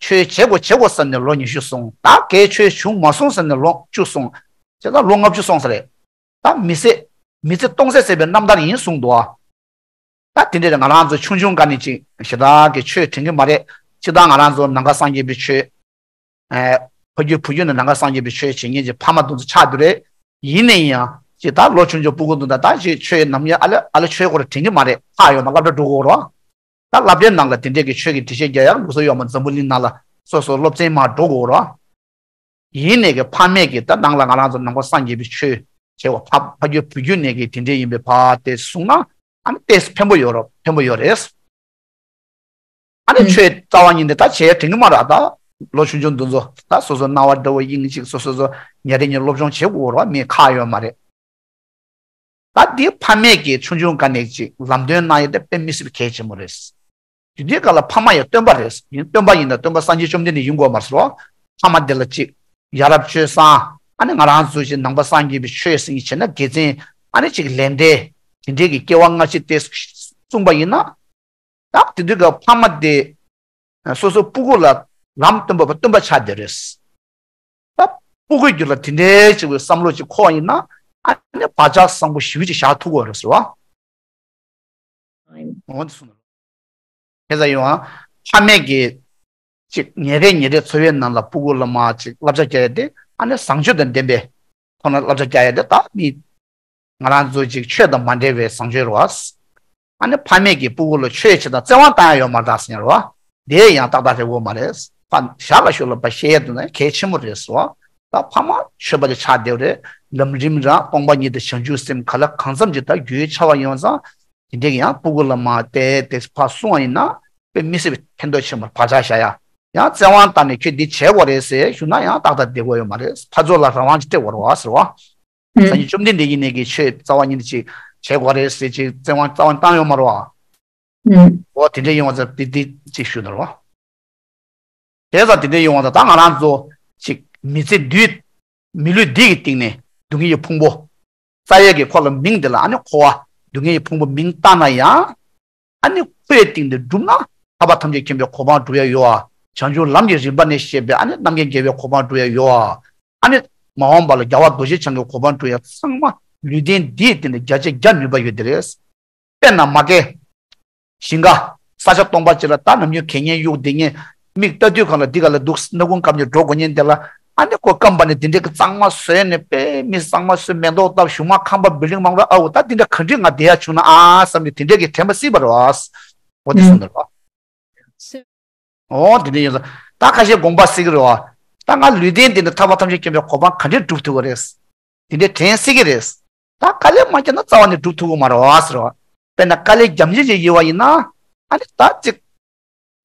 ཆོས་བྱེད་དགོས་བྱེད་དགོས་ཟེར་ནས་ལོ་ཉི་ཤུ་སོང་། ད་གལ་ཆོས་བྱུང་མ་སོང་ཟེར་ནས་ལོ་བཅུ་སོང་། བྱས་ཙང་ལོ་ལྔ་བཅུ་སོང་ས་རེད། ད་མི་ཚེ་མི་ཚེ་སྟོང་ཟད་ཟད་པའི་རྣམ་ཐར་ཡིན་གསུངས་འདུག་ད་དེ་འདྲ་ང་རང་ཚོ་ཆུང་ཆུང་སྒང་ནས་ཅིག་ཞེ་དྲག་གི་ཆོས་དྲན་གྱི་མ་རེད། སྤྱིར་བཏང་ང་རང་ཚོ་ནམ་མཁའ་སངས་རྒྱས་པའི་ཆོས། ཨ། ཕ་རྒྱུད་བུ་རྒྱུད་ནས་ནམ་མཁའ་སངས་རྒྱས་པའི་ཆོས་བྱེད་མཁན་གྱི་ཕ་མ་དེ་ཚོ་ཆགས་བསྡད་རེད། ཡིན་ན་ཡང་ཅིག་ད་ལོ་ཆུང་ཆུང་སྤུ་གུ་དེ་ཚོ་ད་ཅིག་ཆོས་ནམ་ཡང་ཨ་ལེ་ཨ་ལེ་ཆོས་སྐོར་དྲན་གྱི་མ་རེད། ཁག་ཡོད་མ་སློབ་གྲྭ་འགྲོ་དགོས་རེད། ད་སློབ་གྲྭའི་ནང་ལ་དེ་འདྲས་ཀྱི་ཆོས་ཀྱི་འགྲེལ་བཤད་རྒྱག་ཡག་ལུགས་སྲོལ་ཡོད་མ། འཛམ་བུ་གླིང་ནང་ལ་སོ་སོ་སློབ་ཚན་མར་འགྲོ་དགོས་རེད། ཡིན་ནའི་གི་ཕ་མས་ཀྱི་ད་ནང་ལ་ང་རང་ཚོ་ནང་པ་སངས་རྒྱས་པའི་ཆོས་བྱེད་པ་ཕ་ཕ་རྒྱུད་བུ་རྒྱུད་ནས་ཀྱི་དེ་འདྲས་ཡིན་པའི་ཕ་དེ་གསུངས་ན་ཨ་ནི་ཏོག་ཙམ་ཕན་པོ་ཡོད་རོགས་ཕན་པོ་ཡོད་རེད། ཨ་ནི་ཆོས་རྩ་བ་ཉིད་ནས་ད་བྱེད་དྲན་གྱི་མ་རེད། ད་ལོ་ཆུང་ཆུང་འདི་ཚོ་ད་སོ་སོ་སྣང་བ་འདྲ་བོ་དབྱིངས་གཅིག་སོ་སོ་སོ་ཉལ་རེ་ཉལ་སློབ་སྦྱོང་བྱེད་དགོས་རོགས་མེད་ཁག་ཡོད་མ་རེད། ད་འདི་ཕ་མས་ཀྱི་ཆུང་ཆུང་སྒང་ནས་ཅིག་ལམ་སྟོན་གནང་ཡས་དེ་དཔེ་མི་སྲིད་པའི་གལ་ཆེན་པོ་རེད། དེ་འདྲའི་སྐབས་ལ་ཕ་མ་ཡང་སྟོན་པ་རེད། ཡིན་སྟོན་པ་ཡིན་ན་སྟོན་པ་སངས་རྒྱས་བཅོམ་ལྡན་འདས་ཡིན་དགོས་མ་རེད་རོ། ཕ་མ་དེ་ལ་ཅིག་ཡ་རབས་སྤྱོད་བཟང་ཨ་ནི་ང་རང་ཚོ་ཅིག་ནང་པ་སངས་རྒྱས་པའི་ཆོས་ཟེར་མཁན་བྱས་ན་དགེ་མཚན་ཨ་ནི་ཅིག་ལས་འབྲས་དེ་འདྲའི་གི་སྐྱེ་བ་སྔ་ཕྱི་དེ་གསུངས་པ་ཡིན་ན། ད་དེ་དུས་ཀྱི་ཕ་མ་དེ་སོ་སོ་སྤུ་གུ་ལ་ ལམ་སྟོན་པ་སྟོན་པ་ཆགས་བསྡད་རེད། ད་སྤུ་གུའི་རྒྱུད་ལ་དེ་འདྲའི་ཅིག་གི་བསམ་བློ་ཅིག་འཁོར་བ་ཡིན་ན། ཨ་ནི་བག་ཆགས་བཟང་པོ་ཞེ་པོ་ཅིག་བཞག་ཐུབ་ཀྱི་ཡོད་རེད་ཟེར་བ། འོ་འདི་གསུངས་འདུག་དེ་ཙམ་ཡོང་ཨ། ཕ་མས་ཀྱི་ཅིག་ཉིན་རེ་ཉིན་རེ་འཚོ་བའི་ནང་ལ་སྤུ་གུ་ལ་མར་ཅིག་བསླབ་བྱ་རྒྱག་ཡ་དེ། ཨ་ནི་བཟང་སྤྱོད་དང་ལྡན་པའི་ཐོག་ནས་བསླབ་བྱ་རྒྱག་ཡ་དེ། ད་མི་ང་རང་ཚོ་ཅིག་ཆོས་དང་མ་འབྲེལ་བའི་བཟང་སྤྱོད་རེད་བ། ཨ་ནི་ཕ་མས་ཀྱི་སྤུ་གུ་ལ་ཆོས་བྱེད་སྟངས་བཙན་དབང་བཏང་ཡ་ཡོད་མ་རེད་ཟེར་ཡ་རེད་བ། དེ་ཡང་ཏག་ཏག་རེད་འོ་མ་རེད། ཕ་ཞར་ལ་ཞོར་ལ་ཕར་བཤད་ཡ་དེ་ན་གལ་ཆེན་པོ་རེད་ཟེར་བ། ད་ཕ་མ་ཆོས་པ་དེ་ཆགས་བསྡད་པ་རེད། ལམ་རིམ་རང་སྟོང་པ་ཉིད་དང་བྱང་ཆུབ་སེམས་ག་ལ་གང་འཚམ་ཅིག་ད་རྒྱུས་ཆེ་བ་ཡོང་ཙང་། དེ་འདྲའི་ཡང་སྤུ་གུ་ལ་མར་བལྟས་ཏེ་ཕར་གསུང་བ་ཡིན་ན། དཔེ་མི་སྲིད་པའི་ཕན་ཐོགས་ཆེན་པོ་བག་ཆགས་བཞག་ཡ། ཡང་བཙན་དབང་བཏང་ནས་ཁྱོད་འདི་བྱེད་དགོས་རེད་ཟེར་ཞུ་ན་ཡང་ཏག་ཏག་བསྡད་དགོས་ཡོད་མ་རེད། ཕར་ཚུར་ལ་རང་དབང་ཅིག་སྤྲད་དགོས་རེད་བ་ཟེར་བ། སངས་རྒྱས་བཅོམ་ལྡན་འདས་ཀྱིས་ནས་ཀྱི་ཆོས་རྩ་བ་ཉིད་ཅིག་བྱེད་དགོས་རེད་ཟེར་ཅིག་བཙན་དབང་རྩ་བ་བཏང་ཡོད་མ་རེད་བ། འོ་དེ་འདྲ་ཡོང་བ་ཙམ་དེ་དེ་ཅིག་ཞུ་ན་རོ། དེ་ཙམ་དེ་འདྲ་ཡོང་བ་ཙམ་ད་ང་རང་ཚོ་ཅིག་མི་ཚེ་འདི་མི་ལུས་འདི་གི་སྟེང་ནས་སྡུག་བསྔལ་གྱི་ཕུང་པོ་རྩ་ཡས་ཀྱི་ཁོ་ལ་མིང་དེ་ལ་ཨ་ནི་འཁོར་བ་སྡུག་བསྔལ་གྱི་ཕུང་པོ་མིང་བཏགས་ན་ཡང་། ཨ་ནི་འཁོར་བའི་སྟེང་དུ་བསྒྲུབས་ན་ཐར་པ་ཐམས་ཅད་མཁྱེན་པའི་གོ་འཕང་སྒྲུབ་ཡ་ཡོད་ཨ། བྱང་ཆུབ་ལམ་གྱི་རིམ་པ་ནས་བཤད་པའི་ཨ་ནི་རྣམ་མཁྱེན་རྒྱལ་བའི་གོ་འཕང་སྒྲུབ་ཡ་ཡོད་ཨ། ཨ་ནི་མ་འོངས་པ་ལ་རྒྱལ་བ་རྡོ་རྗེ་འཆང་གི་གོ་འཕང་སྒྲུབ་ཡ་ཚང་མ་ལུས་རྟེན་འདིའི་སྟེང་དུ་བརྒྱ་ཆ་བརྒྱ་ནུས་པ་ཡོད་དེ་རེད། དཔེར་ན་མ་གི་ཞིང་ཁ་ས་ཆ་སྟོང་པ་ཅིག་ལ་ད་ནམ་རྒྱུན་གད་སྙིགས་གཡུག་བསྡད་མཁན་མིག་ལྟ་དུས་སྒང་ལ་འདི་ག་ལ་འདུག་སྣ་ཁུང་སྐམ་ཉེ་འགྲོ་དགོས་ཉེན་དེ་ལ། ཨ་ནི་ཁོ་སྐམ་པ་ནས་དེ་འདྲའི་གི་གཙང་མ་བཟོས་ནས་དཔེ་མི་གཙང་མ་བཟོས་མེ་ཏོག་བཏབ་གཞུག་མ་ཁང་པ་བིལ་ཌིང་མང་པོ། ཨའོ་ད་འདི་འདྲ་ག་འདྲས་ང་བསྡད་ཡ་བྱུང་ན་ཨ་བསམ་ནས་དེ་འདྲས་ཀྱི་དྲན་པ་སྲིད་པ་རེད་བ། འོ་དེ་གསུངས་འདུག་བ། འོ་དེ་འདྲ་ཡིན་ཙང་ད་ཁ་ཤས་དགོངས་པ་སྲིད་ཀྱི་རེད་བ། ད་ང་ལུས་རྟེན་འདི་ནི་ཐར་པ་ཐམས་ཅད་མཁྱེན་པའི་གོ་འཕང་ག་འདྲས་སྒྲུབ་ཐུབ་ཀྱི་རེད། དེ་འདྲའི་དྲན་སྲིད་ཀྱི་རེད། ད་དཀའ་ལས་མ་བརྒྱབ་ན་རྩ་བ་ནས་སྒྲུབ་ཐུབ་ཀྱི་མ་རེད་བ་ཟེར་བ། དཔེར་ན་དཀའ་ལས་རྒྱབ་འཇལ་ཅིག་ཡོད་པ་ཡིན་ན། ཨ་ནི་ད་ཅིག་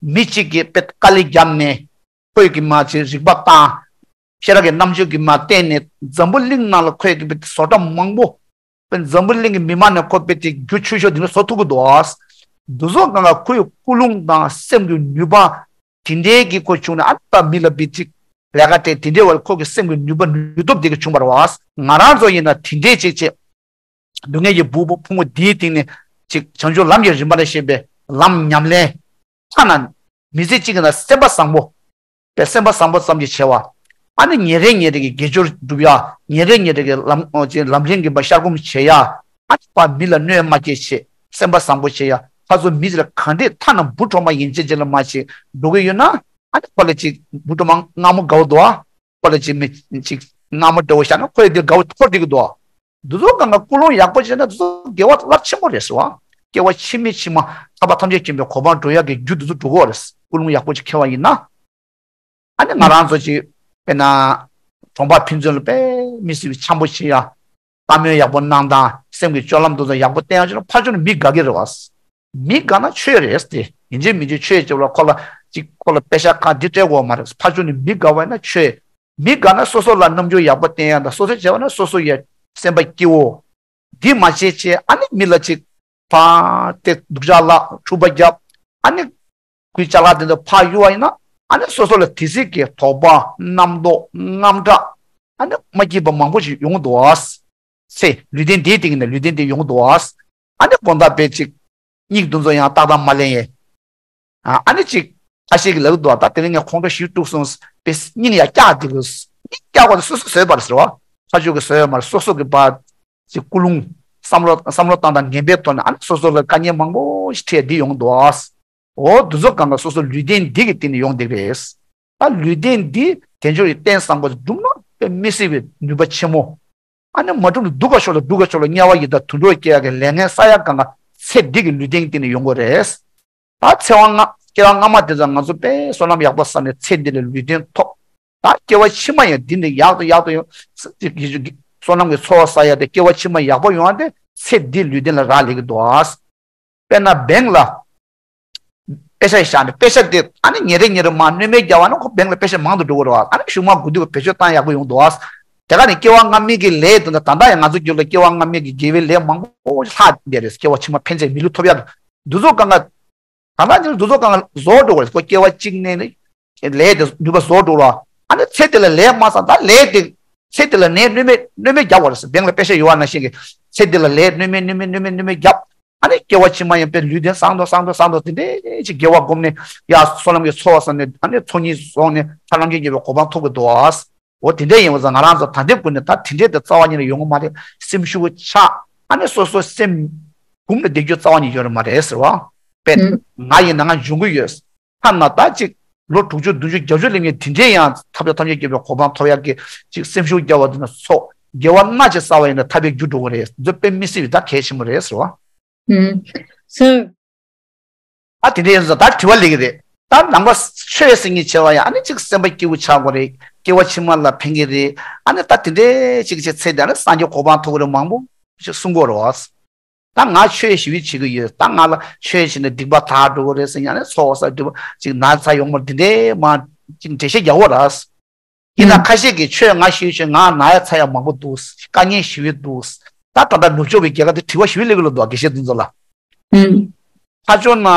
མི་གཅིག་གིས་དཔེ་དཀའ་ལས་བརྒྱབ་ནས་ཁོས་ཀྱི་མ་ཅིག་རིག་པ་བཏང་། ཤེས་རབ་ཀྱི་རྣམ་དཔྱོད་ཀྱི་མ་བརྟེན་ནས་འཛམ་བུ་གླིང་ནང་ལ་ཁོས་ཀྱི་དཔེ་བཟོ་གྲྭ་མང་པོ། དཔེ་འཛམ་བུ་གླིང་གི་མི་མང་ནས་ཁོ་དཔེ་དེ་རྒྱུ་ཆུ་ཤོག་དེ་འདྲ་བཟོ་ཐུབ་ཀྱི་འདུག་ཨ། འདུག་སོ་གང་ག་ཁོའི་ཀུན་སློང་དང་སེམས་ཀྱི་ནུས་པ་དེ་འདྲའི་གི་ཁོ་བྱུང་ནས་ཨ་ད་མི་ལ་དཔེ་ཅིག་ལས་ཀ་སྤྲད་དེ་འདྲའི་བར་ཁོ་གི་སེམས་ཀྱི་ནུས་པ་ནུས་སྟོབས་དེ་གི་བྱུང་བ་རེད་བ། ང་རང་ཚོ་ཡིན་ན་དེ་འདྲའི་ཅིག་ཅིག་སྡུག་བསྔལ་གྱི་སྦུག་ཕུང་པོ་འདིའི་སྟེང་ནས་ཅིག་བྱང་ཆུབ་ལམ་གྱི་རིམ་པ་ལ་བཤད་པའི་ལམ་ཉམས་ལེན། ཐ་ན་མི་ཚེ་གཅིག་གི་ནང་སེམས་པ་བཟང་པོ། པའི་སེམས་པ་བཟང་པོ་ཙམ་གྱིས་བྱས་པ། ཨ་ནི་ཉིན་རེ་ཉིན་རེ་གི་དགེ་སྦྱོར་སྒྲུབ་ཡ། ཉིན་རེ་ཉིན་རེ་གི་ལམ་ཨོ་ཅེ་ལམ་རིམ་གྱི་བ་ཤར་སྒོམ་བྱེད་ཡ། ཨ་ནི་པ་མི་ལ་གནོད་མ་སྐྱེལ་བྱེད། སེམས་པ་བཟང་པོ་བྱེད་ཡ། ཁ་ཚོ་མི་ཚེ་ལ་གང་འདྲས་ཐ་ན་འབུ་གྲོག་མ་ཡིན་ཅེ་ཅེ་ལ་མ་བྱེད་འགྲོ་གི་ཡོད་ན། ཨ་ནི་ཁོ་ལ་ཅིག་འབུ་གྲོག་མ་མངར་མོ་དགའ་བོ་འདུག་ཨ། ཁོ་ལ་ཅིག་མི་ཅིག་མངར་མོ་འདྲ་བོ་བཞག་ན་ཁོ་ཡི་དེ་དགའ་བོ་ཐོར་བསྡད་ཀྱི་འདུག་ཨ། འདི་ཚོ་གང་ག་ཀུན་སློང་ཡག་པོ་བྱས་ན་འདི་ཚོ་དགེ་བ་རླབས་ཆེན་པོ་རེད་ཟེར་བ། སྐྱེ་བ་ཕྱི་མའི་ཕྱི་མ་ཐར་པ་ཐམས་ཅད་མཁྱེན་པའི་གོ་འཕང་འགྲོ་ཡག་གི་རྒྱུ་འདི་ཚོ་འགྲོ་གི་རེད། ཀུན་སློང་ཡག་པོ་ཅིག་འཁྱེར་བ་ཡིན་ན། ཨ་ནི་ང་རང་ཚོ་ཅིག་དཔེར་ན་གྲོང་པ་ཕན་ཚུན་ལ་དཔེ་མི་སྲིད་པའི་འཆམ་པོ་བྱེད་ཡ། བཀའ་མོལ་ཡག་པོ་གནང་དང་སེམས་ཀྱི་སྤྱོད་ལམ་འདི་ཚོ་ཡག་པོ་བསྟན་ཡ་བྱས་ན་ཕར་ཕྱོགས་ནས་མི་དགའ་གི་རེད་བ། མི་དགའ་ན་ཆོས་རེད་དེ། ཡིན་གཅིག་མིན་གཅིག་ཆོས་བྱེད་པ་ལ་ཁོ་ལ་ཅིག་ཁོ་ལ་པེ་ཤ་ཁག་འདི་སྤྲད་དགོས་མ་རེད། ཕར་ཕྱོགས་ནས་མི་དགའ་བ་ཡིན་ན་ཆོས། མི་དགའ་ན་སོ་སོ་ལ་རྣམ་འགྱུར་ཡག་པོ་བསྟན་ཡ་དང་སོ་སོ་བྱས་པ་ན་སོ་སོ་ཡ་སེམས་པ་སྐྱིད་འོ། འདི་མ་བྱེད་ཅེས་ཨ་ནི་མི་ལ་ཅིག་ཕར་དེ་སྡུག་ཅག་ལ་འཁྲུག་པ་བརྒྱབ། ཨ་ནི་གུས་ཅག་ལ་དེ་ཚོ་ཕར་གཡུག་པ་ཡིན་ན་ཨ་ནི་སོ་སོ་ལ་དེ་སྲིད་ཀྱི་དོགས་པ་རྣམ་རྟོག་དངངས་སྐྲག་ཨ་ནི་མ་སྐྱིད་པ་མང་པོ་ཞིག་ཡོང་གི་འདུག་ཨ། ཚེ་ལུས་རྟེན་འདིའི་སྟེང་ནས་ལུས་རྟེན་འདི་ཡོང་གི་འདུག་ཨ། ཨ་ནི་དགོང་དག་དཔེ་ཅིག་སྙིགས་འདི་ཚོ་ཡང་ཏག་ཏག་མ་ལེན་ཡས། ཨ་ཨ་ནི་ཅིག་ཁ་ཤས་ཀྱིས་ལབ་འདུག་ད་དེ་རིང་ངས་ཁོང་ཁྲོ་ཞེ་དྲག་སོང་། དཔེ་སྙིང་ཡ་སྐྱག་འདི་གི་སྙིང་སྐྱག་པ་དེ་སོ་སོས་བཟོས་པ་རེད་ཟེར་བ། ཕ་ཆོས་ཀྱིས་བཟོས་ཡོད་མ་རེད། སོ་སོ་གི་བ་ཅིག་ཀུན་སློང་བསམ་བློ་བསམ་བློ་བཏང་དང་ངན་པའི་ཐོག་ནས་ཨ་ནི་སོ་སོ་ལ་དཀའ་ངལ་མང་པོ་ཞིག་འཕྲད་འདི་ཡོང་འདུག་ཨ། འོ་འདི་ཚོ་གང་ག་སོ་སོ་ལུས་རྟེན་འདི་གི་སྟེང་ནས་ཡོང་བསྡད་རེད། ད་ལུས་རྟེན་འདི་དལ་འབྱོར་གྱི་རྟེན་བཟང་པོ་སྒྲུབ་ན་དཔེ་མི་སྲིད་པའི་ནུས་པ་ཆེན་མོ། ཨ་ནི་མ་གྲུབ་ན་སྡུག་ག་ཤོར་ལ་སྡུག་ག་ཤོར་ལ་དམྱལ་བ་ཡི་དྭགས་དུད་འགྲོ་སྐྱེ་ཡག་གི་ལས་ངན་བསགས་ཡག་གང་ག་ཚེ་འདི་གི་ལུས་རྟེན་སྟེང་ནས་ཡོང་གི་རེད། ད་ཚེ་དབང་ལྔ་སྐྱེ་བ་སྔ་མ་དེ་ཚོ་ང་ཚོ་དཔེ་བསོད་ནམས་ཡག་པོ་བསགས་ནས་ཚེ་འདི་ལ་ལུས་རྟེན་ཐོབ། ད་སྐྱེ་བ་ཕྱི་མ་ཡང་འདི་ནས་ཡག་ཏུ་ཡག་ཏུ་ཡོང་། བསོད་ནམས་ཀྱི་ཚོགས་བསགས་ཡག་དེ་སྐྱེ་བ་ཕྱི་མ་ཡག་པོ་ཡོང་ཡག་དེ་ཚེ་འདིའི་ལུས་རྟེན་ལ་རག་ལས་ཀྱི་འདུག་ཨ། དཔེར་ན་བེང་ལ་པེ་ཤ་བཞག་ནས་པེ་ཤ་དེ་ཨ་ནི་ཉིན་རེ་ཉིན་རེ་མར་གནོད་མེད་རྒྱག་པ་ན་ཁོ་བེང་ལ་པེ་ཤ་མང་དུ་འགྲོ་གི་རེད་བ། ཨ་ནི་གཞུག་མ་དགུ་དུས་བེད་སྤྱོད་བཏང་ཡག་པོ་ཡོང་འདུག་བ། དེ་ག་ནས་སྐྱེ་བ་སྔ་མའི་གི་ལས་དེ་འདྲ་ད་ལྟ་ཡང་ང་ཚོ་རྒྱུད་ལ་སྐྱེ་བ་སྔ་མའི་གི་དགེ་བའི་ལས་མང་པོ་ལྷག་བསྡད་རེད། སྐྱེ་བ་ཕྱི་མ་ཕན་ཚུན་མི་ལུས་ཐོབ་ཡག་གི་འདུ་ཚོགས་གང་ག་ད་ལྟ་ཉིན་འདུ་ཚོགས་གང་ག་རྫོགས་འགྲོ་བ་རེད། ཁོ་སྐྱེ་བ་གཅིག་ནས་ནི་ལས་དེ་ནུས་པ་རྫོགས་འགྲོ་ར། ཨ་ནི་ཚེ་དེ་ལ་ལས་མ་བསགས་ད་ལས་དེ་ཚེ་དེ་ལ་ནས་གནོད་མེད་གནོད་མེད་རྒྱག་པ་རེད། བེང་ལ་པེ་ཤ་ཡོད་པ་ནང་བཞིན་གི་ཚེ་དེ་ལ་ལས་གནོད་མེད་གནོད་མེད་གནོད་མེད་གནོད་མེད་རྒྱབ། ཨ་ནི་སྐྱེ་བ་ཕྱི་མ་ཡང་དཔེ་ལུས་རྟེན་བཟང་དུ་བཟང་དུ་བཟང་དུ་དེ་འདྲའི་ཅིག་དགེ་བ་བསྒོམས་ནས་ཡ་བསོད་ནམས་ཀྱི་ཚོགས་བསགས་ནས་ཨ་ནི་ཚོགས་གཉིས་བཟུང་ནས་ཐར་ལམ་གྱི་དགེ་བའི་གོ་འཕང་ཐོབ་དགོས་འདུག་ཨ། འོ་དེ་འདྲ་ཡིན་པ་ཙང་ང་རང་ཚོ་ད་ལྟའི་སྒོ་ནས་ད་དེ་འདྲའི་དེ་རྩ་བ་ཉིད་ནས་ཡོང་གི་མ་རེད། སེམས་ཤུགས་ཆག་ཨ་ནི་སོ་སོ་སེམས་བསྒོམས་ནས་བསྡད་རྒྱུ་རྩ་བ་ཉིད་ཡོད་རེད་མ་རེད་ཟེར་བ། དཔེ་ང་ཡིན་ན་ང་འཇོན་གི་ཡོད། ཐ་ན་ད་ཅིག་ལོ་དྲུག་ཅུ་བདུན་ཅུ་བརྒྱད་ཅུ་སླེབས་མཁན་དེ་འདྲས་ཡང་ཐར་པ་ཐམས་ཅད་མཁྱེན་པའི་གོ་འཕང་ཐོབ་ཡག་གི་ཅིག་སེམས་ཤུགས་རྒྱབ་པ་དེ་ན་ཚོགས་དགེ་བ་སྣ་གཅིག་བསགས་པ་ཡིན་ན་ཐར་པའི་རྒྱུ་འགྲོ་གི་རེད། འདི་དཔེ་མི་སྲིད་པའི་ད་གལ་ཆེན་པོ་རེད་ཟེར་བ། ཨུམ། སོ། ཨ་དེ་འདྲས་ཡིན་ཙང་ད་དྲི་བ་སླེབས་ཀྱི་རེད། ད་ནང་པ་ཆོས་ཟེར་མཁན་བྱས་པ་ཡང་ཨ་ནི་ཅིག་སེམས་པ་སྐྱིད་པོ་ཆགས་དགོས་རེད། སྐྱེ་བ་ཕྱི་མ་ལ་ཕན་གྱི་རེད། ཨ་ནི་ད་དེ་འདྲས་ཅིག་བྱས་ཚེ་འདི་ཨ་ནི་སངས་རྒྱས་གོ་འཕང་ཐོབ་ཀྱི་རེད་མང་པོ་ཞིག་གསུང་གི་ཡོད་རེད་བ། ད་ང་ཆོས་ཞི་བའི་བྱེད་ཀྱི་ཡོད། ད་ང་ལ་ཆོས་བྱས་ནས་སྡིག་པ་དག་འགྲོ་གི་རེད་ཟེར་ཡང་ནས་ཚོགས་བསགས་སྡིག་པ་ཅིག་ན་ཚ་ཡོང་མར་འདི་འདྲའི་མ་ཅིག་འགྲེལ་བཤད་རྒྱག་གི་ཡོད་རེད། ཡིན་ན་ཁ་ཤས་ཀྱིས་ཆོས་ང་ཞི་བའི་ཆོས་ང་ན་ཡ་ཚ་ཡ་མང་པོ་འདུག་དཀའ་ངལ་ཞི་བའི་འདུག་ད་ད་ལྟ་ནུབ་ཕྱོགས་པའི་རྒྱལ་ཁབ་དེ་དྲི་བ་ཞི་བའི་སླེབས་ཀྱི་ལ་འདུག་དགེ་བཤེས་དེ་ཚོ་ལ། ཨུམ། ཕར་ཕྱོགས་ན་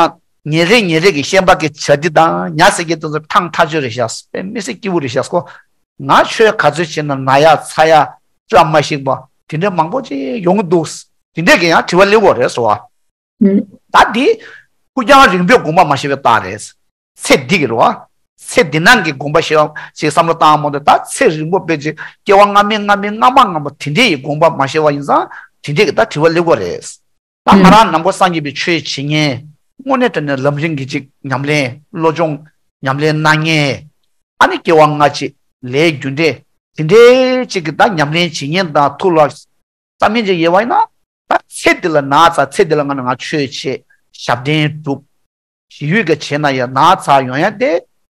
ཉེ་རེ་ཉེ་རེ་གི་ཤན་པ་གི་བྱ་འདི་དང་ཉ་ཟེར་གྱི་དེ་ཚོ་ཐང་ཐག་ཆོད་རེད་ཤག་དཔེ་མི་སྲིད་སྐྱིད་པོ་རེད་ཤག་ཁོ། ང་ཆོས་ག་ཚོད་བྱས་ན་ན་ཡ་ཚ་ཡ་བཀྲ་མ་ཤིས་པ་དེ་འདྲ་མང་པོ་ཅིག་ཡོང་གི་འདུག་དེ་འདྲས་ཀྱི་ཡང་དྲི་བ་སླེབས་ཀྱི་ཡོད་རེད་ཟེར་བ། ད་འདི་ཕུགས་རྒྱང་རིང་པོའི་དགོངས་པ་མ་བཞེས་པའི་རྟགས་རེད། ཚེ་འདི་གི་རེད་བ། ཚེ་འདི་ནང་གི་དགོངས་པ་བཞེས་པ་ཞིག་བསམ་བློ་བཏང་མོ་དེ་ད་ཚེ་རིང་པོ་དཔེ་ཅིག་སྐྱེ་བ་སྔ་མའི་སྔ་མའི་སྔ་མ་སྔ་མ་དེ་འདྲས་ཡི་དགོངས་པ་མ་བཞེས་པ་ཡིན་ཙང་དེ་འདྲས་ཀྱི་ད་དྲི་བ་སླེབས་ཀྱི་ཡོད་རེད། ད་ང་རང་ནང་པ་སངས་རྒྱས་པའི་ཆོས་བྱེད་མཁན་དངོས་གནས་དྲང་གནས་ལམ་རིམ་གྱི་ཅིག་ཉམས་ལེན་བློ་སྦྱོང་ཉམས་ལེན་གནང་མཁན་ཨ་ནི་སྐྱེ་བ་སྔ་ཕྱི་ལས་རྒྱུ་འབྲས་དེ་འདྲའི་ཅིག་གི་ད་ཉམས་ལེན་བྱེད་མཁན་དང་ཐུགས་ལ་བསམ་མཁན་ཅིག་ཡོད་པ་ཡིན་ན་ད་ཚེ་འདི་ལ་ན་ཚ་ཚེ་འདི་ལ་ང་ནི་ང་ཆོས་བྱེད་ཞབས་བརྟན་སྒྲུབ་ཞི་ཡུལ་གྱི་བྱེད་ན་ཡང་ན་ཚ་ཡོང་ཡ་དེ་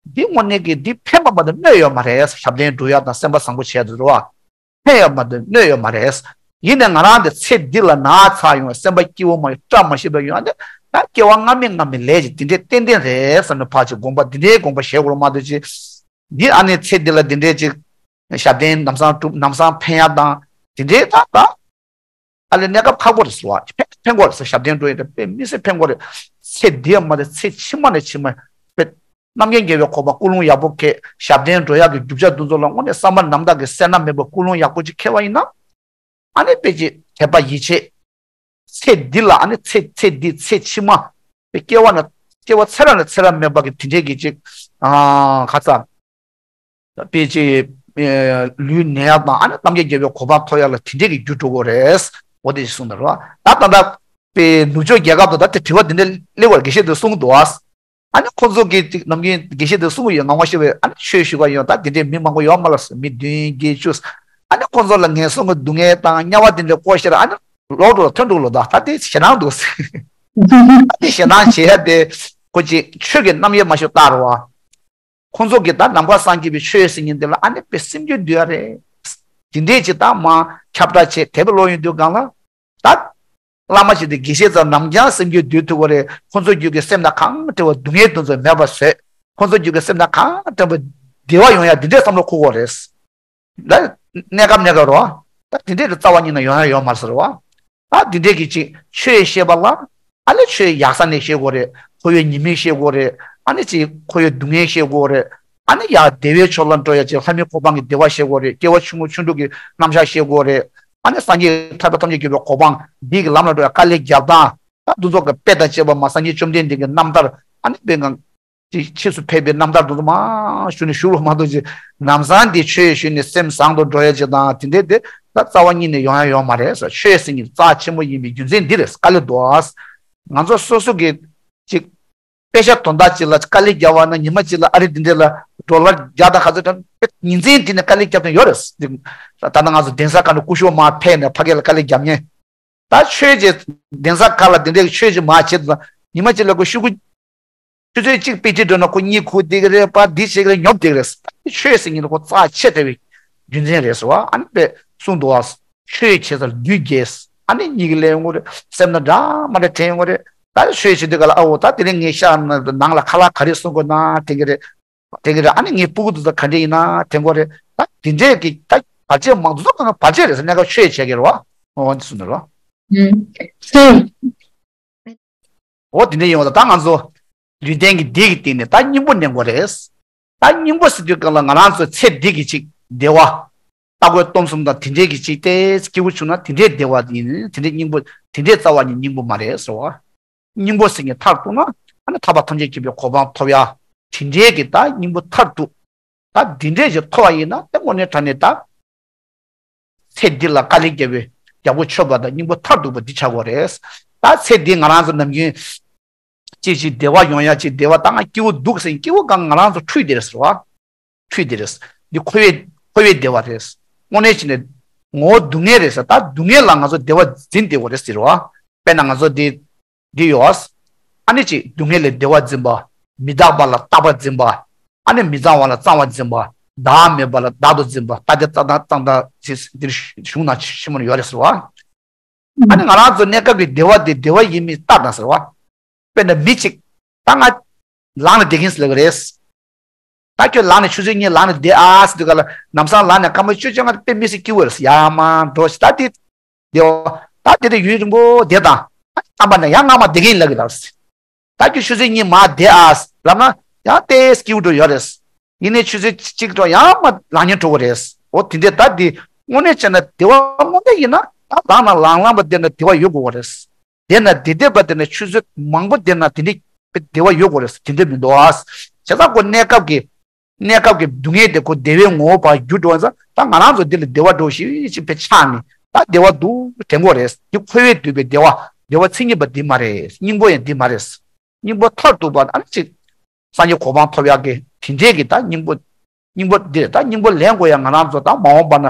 འདི་དངོས་གནས་ཀྱི་འདི་ཕན་པ་མ་གཏོགས་གནོད་ཡོད་མ་རེད། ཞབས་བརྟན་སྒྲུབ་ཡ་དང་སེམས་པ་བཟང་པོ་བྱས་འདུག་རོ། ཕན་ཡོད་མ་གཏོགས་གནོད་ཡོད་མ་རེད། ཡིན་ནའི་ང་རང་དེ་ཚེ་འདི་ལ་ན་ཚ་ཡོང་བའི་སེམས་པ་སྐྱིད་པོ་མ་ཡོང་བཀྲ་མ་ཤིས་པ་ཡོང་ཡ་དེ་ད་སྐྱེ་བ་སྔ་མའི་སྔ་མའི་ལས་ཀྱི་དེ་འདྲའི་ཏན་ཏན་རེད་བསམ་ནས་ཕར་ཅིག་དགོངས་པ་འདི་འདྲའི་དགོངས་པ་བཞེས་དགོས་རོ་མ་གཏོགས་ཅིག་འདི་ཨ་ནི་ཚེ་འདི་ལ་འདི་འདྲའི་ཅིག་ཞབས་བརྟན་ལམ་སང་སྒྲུབ་ལམ་སང་ཕན་ཡ་དང་དེ་འདྲའི་ད་ད། ཨ་ལས་གནས་སྐབས་ཁག་པོ་རེད་ཟེར་བ། ཕན་ཕན་གོ་རེད་ཟེར། ཞབས་བརྟན་འགྲོ་ཡི་རེད་དཔེ་མི་སྲིད་ཕན་གོ་རེད། ཚེ་འདི་ཡང་མ་རེད་ཚེ་ཕྱི་མ་ནས་ཕྱི་མ་དཔེ་རྣམ་མཁྱེན་རྒྱལ་བའི་གོ་འཕང་ཀུན་སློང་ཡག་པོ་ཁེལ། ཞབས་བརྟན་འགྲོ་ཡག་གི་རྒྱུ་ཆ་འདི་ཚོ་ལ་དངོས་གནས་བསམ་པ་རྣམ་དག་གི་སེར་སྣ་མེད་པ་ཀུན་སློང་ཡག་པོ་ཅིག་ཁེལ་བ་ཡིན་ན། ཨ་ནི་དཔེ་ཅིག་དད་པ་ཡིད་ཆེས། ཚེ་འདི་ལ་ཨ་ནི་ཚེ་ཚེ་འདི་ཚེ་ཕྱི་མ་དཔེ་སྐྱེ་བ་ན་སྐྱེ་བ་ཚེ་རབས་ནས་ཚེ་རབས་མེད་པ་གི་དེ་འདྲས་ཀྱི་ཅིག་ཨ་ཁ་ཚ། དཔེ་ཅིག་ལུས་ནད་ཡག་དང་ཨ་ནི་རྣམ་མཁྱེན་རྒྱལ་བའི་གོ་འཕང་ཐོབ་ཡག་ལ་དེ་འདྲས་ཀྱི་རྒྱུ་འགྲོ་དགོས་རེད། འོ་དེ་ཞིག་གསུངས་འདུག་རོ། ད་ད་ལྟ་དཔེ་ནུབ་ཕྱོགས་རྒྱལ་ཁབ་ཏུ་ད་དེ་དྲི་བ་དེ་འདྲ་སླེབས་པར་དགེ་བཤེས་དེ་གསུངས་འདུག་ཨ། ཨ་ནི་ཁོང་ཚོ་གིས་ཅིག་ནམ་རྒྱུན་དགེ་བཤེས་དེ་གསུང་གི་ཡོད། ངག་དབང་ཤེས་པས་ཨ་ནི་ཆོས་ཞུ་ག་ཡོང་ད་དེ་འདྲའི་མི་མང་པོ་ཡོད་མ་ལ་མི་བདུན་བརྒྱད་བཅུ། ཨ་ནི་ཁོང་ཚོ་ལ་ངན་སོང་གི་སྡུག་བསྔལ་དང་དམྱལ་བ་དེ་འདྲ་བསྐོར་ཤེར་ཨ་ནི་ལོག་འགྲོ་ལ་ཐོན་འགྲོ་ལོ། ད་ད་དེ་ཞེད་སྣང་འདུག་ཨ་ནི་ཞེད་སྣང་བྱེད་ཡ་དེ་ཁོ་ཅིག་ཆོས་ཀྱི་རྣམ་དབྱེ་མ་ཤོད་ལྟ་རོ་ཨ། ཁོང་ཚོ་གིས་ད་ནམ་མཁའ་སངས་རྒྱས་པའི་ཆོས་ཟེར་མཁན་དེ་ལ་ཨ་ནི་དཔེ་སེམས་རྒྱུད་འདུལ་ཡ་རེད། དེ་འདྲས་ཅིག་ད་མ་ཁྱབ་བསྒྲགས་བྱས་དད་པ་ལོག་ཡོང་དུས་སྒང་ལ། ད་བླ་མ་ཞིག་དེ་དགེ་བཤེས་ཚོ་ནམ་རྒྱང་སེམས་རྒྱུད་འདུལ་ཐུབ་པ་རེད། ཁོང་ཚོ་རྒྱུད་ཀྱི་སེམས་དང་གང་བྲལ་བ་སྡུག་བསྔལ་དེ་ཚོ་མེད་པ་བཟོས། ཁོང་ཚོ་རྒྱུད་ཀྱི་སེམས་དང་གང་བྲལ་བ་བདེ་བ་ཡོང་ཡ་འདི་འདྲས་བསམ་བློ་འཁོར་དགོས་རེད། ད་གནས་སྐབས་གནས་སྐབས་རོ། ད་དེ་འདྲས་ཀྱི་རྩ་བ་ཉིད་ནས་ཡོང་ཡ་ཡོད་མ་རེད་ཟེར་བ། ད་དེ་འདྲས་ཀྱི་ཅིག་ཆོས་བཤད་པ་ལ་ཨ་ནི་ཆོས་ཡག་ས་ནས་བཤད་དགོས་རེད། འཁོར་བའི་ཉེས་དམིགས་བཤད་དགོས་རེད། ཨ་ནི་ཅིག་འཁོར་བའི་སྡུག་བསྔལ་བཤད་དགོས་རེད། ཨ་ནི་ཡར་བདེ་བའི་ཕྱོགས་ལ་འགྲོ་ཡ་ཅིག་ལྷ་མིའི་གོ་འཕང་གི་བདེ་བ་བཤད་དགོས་རེད། སྐྱེ་བ་ཆུང་ངུ་ཆུང་འགྲོ་གི་རྣམ་གཞག་བཤད་དགོས་རེད། ཨ་ནི་སངས་རྒྱས་ཐར་པ་ཐམས་ཅད་མཁྱེན་པའི་གོ་འཕང་འདི་གི་ལམ་ལ་འགྲོ་ཡ་དཀའ་ལས་རྒྱབ་སྟངས་ད་འདི་ཚོ་གི་དཔེ་དང་བཅས་པ་མ་སངས་རྒྱས་བཅོམ་ལྡན་འདས་ཀྱི་རྣམ་ཐར་ཨ་ནི་དཔེ་ང་ཅིག་ཕྱིས་སུ་ཕེབས་པའི་རྣམ་ཐར་དེ་ཚོ་མང་ཞུ་ནས་བཞུགས་རོགས་མ་གཏོགས་ཅིག་ལམ་སང་དེ་ཆོས་ཞུས་ནས་སེམས་བཟང་དུ་འགྲོ་ཡ་ཅིག་དང་དེ་འདྲས་དེ་ད་རྩ་བ་ཉིད་ནས་ཡོང་ཡ་ཡོད་མ་རེད་ཟེར། ཆོས་ཟེར་མཁན་རྩ་ཆེན་པོ་ཡིན་པའི་རྒྱུ་མཚན་འདི་རེད། དཀའ་ལས་འདུག་ཨ། ང་ཚོ་སོ་སོ་གི་ཅིག་དཔེ་ཆ་དོན་དག་ཅིག་ལ་དཀའ་ལས་རྒྱག་པ་ན་ཉི་མ་གཅིག་ལ་ཨ་རི་དེ་འདྲས་ལ་ཌོ་ལར་བརྒྱ་དང་ག་ཚོད་དང་ཉིན་མཚན་དེ་ནས་དཀའ་ལས་རྒྱབ་མཁན་ཡོད་རེད། ད་ལྟ་ང་ཚོ་གདན་ས་ཁག་ནས་སྐུ་ཞབས་མར་ཕེབས་ནས་ཕ་གི་ལ་དཀའ་ལས་རྒྱབ་མཁན། ད་ཆོས་ཀྱི་གདན་ས་ཁག་ལ་དེ་འདྲའི་ཆོས་ཀྱི་མ་བྱེད་དུ་ཉི་མ་གཅིག་ལ་ཁོ་ཤོག་གུ་ཆུ་ཚོད་གཅིག་དཔེ་ཁྲིད་འགྲོ་ན་ཁོ་གཉིད་ཁུག་བསྡད་ཀྱི་རེད་པ། འདི་བྱེད་ཀྱི་རེད། ཉོབ་བསྡད་ཀྱི་རེད། ཆོས་ཟེར་མཁན་ཁོ་རྩ་ཆེ་དྲགས་པའི་རྒྱུ་མཚན་རེད་ཟེར་བ། ཨ་ནི་དཔེ་གསུངས་འདུག་བ། ཆོས་བྱེད་སར་ལུས་དགྱེས། ཨ་ནི་གཉིད་ཀྱི་ལས་ཡོང་གི་རེད། སེམས་ན་འདྲ་མ་འདྲ་དྲན་ཡོང་གི་རེད། ད་ཆོས་བྱེད་དུས་ག་ལ་ཨ་འོ་ད་དེ་རིང་ངའི་ཤག་ནང་ལ་ཁ་ལག་ག་རེ་གསུང་དགོས་ན་དྲན་གྱི་རེད། དེ་གི་རེད། ཨ་ནི་ངའི་སྤུ་གུ་དེ་ཚོ་ག་འདྲས་ཡིན་ན་དྲན་གྱི་རེད། ད་དེ་འདྲས་ཀྱི་ད་བར་ཆད་མང་དུ་གང་ག་བར་ཆད་རེད་ཟེར་གནས་སྐབས་ཆོས་བྱེད་ཀྱི་རེད་བ། འོ་འདི་སུ་ནི་རེད་བ། ཨུམ། སོ། འོ་དེ་འདྲས་ཡིན་བ་ད་ང་ཚོ་ལུས་རྟེན་གྱི་བདེ་གི་སྟེང་ནས་ད་སྙིང་པོ་ནན་དགོས་རེད། ད་སྙིང་པོ་ཟེར་དུས་སྒང་ལ་ང་རང་ཚོ་ཚེ་འདི་གི་ཅིག་བདེ་བ། སྟ་གོན་སྟོང་གསུམ་དང་དེ་འདྲའི་གི་ཅིག་ཏེ་སྐྱིད་པོ་བྱུང་ན་དེ་འདྲའི་བདེ་བ་ཡིན། དེ་འདྲའི་སྙིང་པོ་དེ་འདྲའི་རྩ་བ་ཉིད་སྙིང་པོ་མ་རེད་ཟེར་བ། སྙིང་པོ་ཟེར་མཁན་མཐར་ཐུག་ན་ཨ་ནི་ཐར་པ་ཐམས་ཅད་མཁྱེན་པའི་གོ་འཕང་ཐོབ་ཡ། དེ་འདྲའི་གི་ད་སྙིང་པོ་མཐར་ཐུག་ད་འདི་འདྲའི་ཞིག་ཐོབ་པ་ཡིན་ན་ད་དངོས་གནས་དྲང་གནས་ད། ཚེ་འདི་ལ་དཀའ་ལས་བརྒྱབ་པའི་རྒྱལ་པོ་མཆོད་པ་དང་སྙིང་པོ་མཐར་ཐུག་པ་འདི་བྱ་དགོས་རེད། ད་ཚེ་འདི་ང་རང་ཚོ་ནམ་རྒྱུན་ཅིག་ཅིག་བདེ་བ་ཡོང་ཡ་ཅིག་བདེ་བ་ད་ང་སྐྱིད་པོ་འདུག་ཟེར་སྐྱིད་པོ་གང་ང་རང་ཚོ་འཁྲུལ་བསྡད་རེད་ཟེར་བ། འཁྲུལ་བསྡད་རེད། འདི་འཁོར་བའི་འཁོར་བའི་བདེ་བ་རེད། དངོས་གནས་བྱས་ནས་ངོ་བོ་སྡུག་བསྔལ་རེད་ཟེར། ད་སྡུག་བསྔལ་ལ་ང་ཚོ་བདེ་བ་འཛིན་བསྡད་དགོས་རེད་ཟེར་བ། དཔེར་ན་ང་ཚོ་འདི་འདི་ཡོད། ཨ་ནི་ཅིག་སྡུག་བསྔལ་ལས་བདེ་བ་འཛིན་པ། མི་རྟག་པ་ལ་རྟག་པ་འཛིན་པ། ཨ་ནི་མི་གཙང་བ་ལ་གཙང་བ་འཛིན་པ། བདག་མེད་པ་ལ་བདག་ཏུ་འཛིན་པ། ལྟ་སྟེ་གཙང་དང་གཙང་དང་ཅེས་འདིར་གཞུང་ན་ཆེན་མོ་ཡོད་རེད་ཟེར་བ། ཨ་ནི་ང་རང་ཚོ་གནས་སྐབས་ཀྱི་བདེ་བ་དེ་བདེ་བ་ཡིན་མིན་ལྟ་དང་ཟེར་བ། དཔེར་ན་མི་གཅིག་ད་ང་ལངས་ནས་བསྡད་ཀྱིན་ཟེར་ལབ་ཀྱི་རེད། ད་ཁྱོད་ལངས་ནས་ཆུ་ཚོད་གཉིས་ལངས་ནས་བསྡད་ཨ་ཟེར་དུས་ག་ལ་ལམ་སང་ལངས་ནས་སྐར་མ་བཅུ་བཅོ་ལྔ་དཔེ་མི་སྲིད་སྐྱིད་པོ་རེད། ཡར་མར་འགྲོ་ཞིག་ད་དེ་བདེ་བ། ད་དེ་དེ་ཡུན་རིང་པོ་བསྡད་དང་། རྣམ་པ་ན་ཡང་སྔ་མ་བསྡད་ཀྱིན་ལབ་ཀྱི་ལབ། ད་ཁྱོད་ཆུ་ཚོད་གཉིས་མར་བསྡད་ཨ་ལབ་ན་ཡང་ཏོག་ཙམ་སྐྱིད་པོ་འགྲོ་ཡོད་རེད། ཡིན་ནའི་ཆུ་ཚོད་གཅིག་འགྲོ་ཡང་མར་ལངས་ཉེན་འགྲོ་གི་རེད། འོ་དེ་འདྲས་ད་དེ་དངོས་གནས་བྱས་ན་བདེ་བ་དངོས་གནས་ཡིན་ན་ད་ལངས་ན་ལངས་ལངས་པ་བསྡད་ན་བདེ་བ་ཡོད་དགོས་པ་རེད། བསྡད་ན་བདེ་བདེ་བ་བསྡད་ན་ཆུ་ཚོད་མང་པོ་བསྡད་ན་དེ་འདྲས་བདེ་བ་ཡོད་དགོས་རེད། དེ་འདྲས་མི་འདུག་ཨ། བྱས་ཙང་ཁོ་གནས་སྐབས་ཀྱི་གནས་སྐབས་ཀྱི་སྡུག་བསྔལ་དེ་ཁོ་བདེ་བའི་ངོ་བོ་བར་འགྱུར་འགྲོ་བ་ཙང་ད་ང་རང་ཚོ་འདི་ལ་བདེ་བ་འགྲོ་ཞིག་ཅིག་པའི་ཆ་ནས་ད་བདེ་བ་འདུག་དྲན་དགོས་རེད། འདི་འཁོར་བས་བསྡུས་པའི་བདེ་བ། བདེ་བ་མཚན་ཉིད་པ་འདི་མ་རེད། སྙིང་པོ་ཡང་འདི་མ་རེད། སྙིང་པོ་མཐར་ཐུག་པ་ཨ་ནི་ཅིག་སངས་རྒྱས་གོ་འཕང་ཐོབ་ཡག་གི་དེ་འདྲས་ཀྱི་ད་སྙིང་པོ་སྙིང་པོ་འདི་རེད། ད་སྙིང་པོ་ལེན་དགོས་ཡ་ང་རང་ཚོ་ད་མ་འོངས་པ་ན།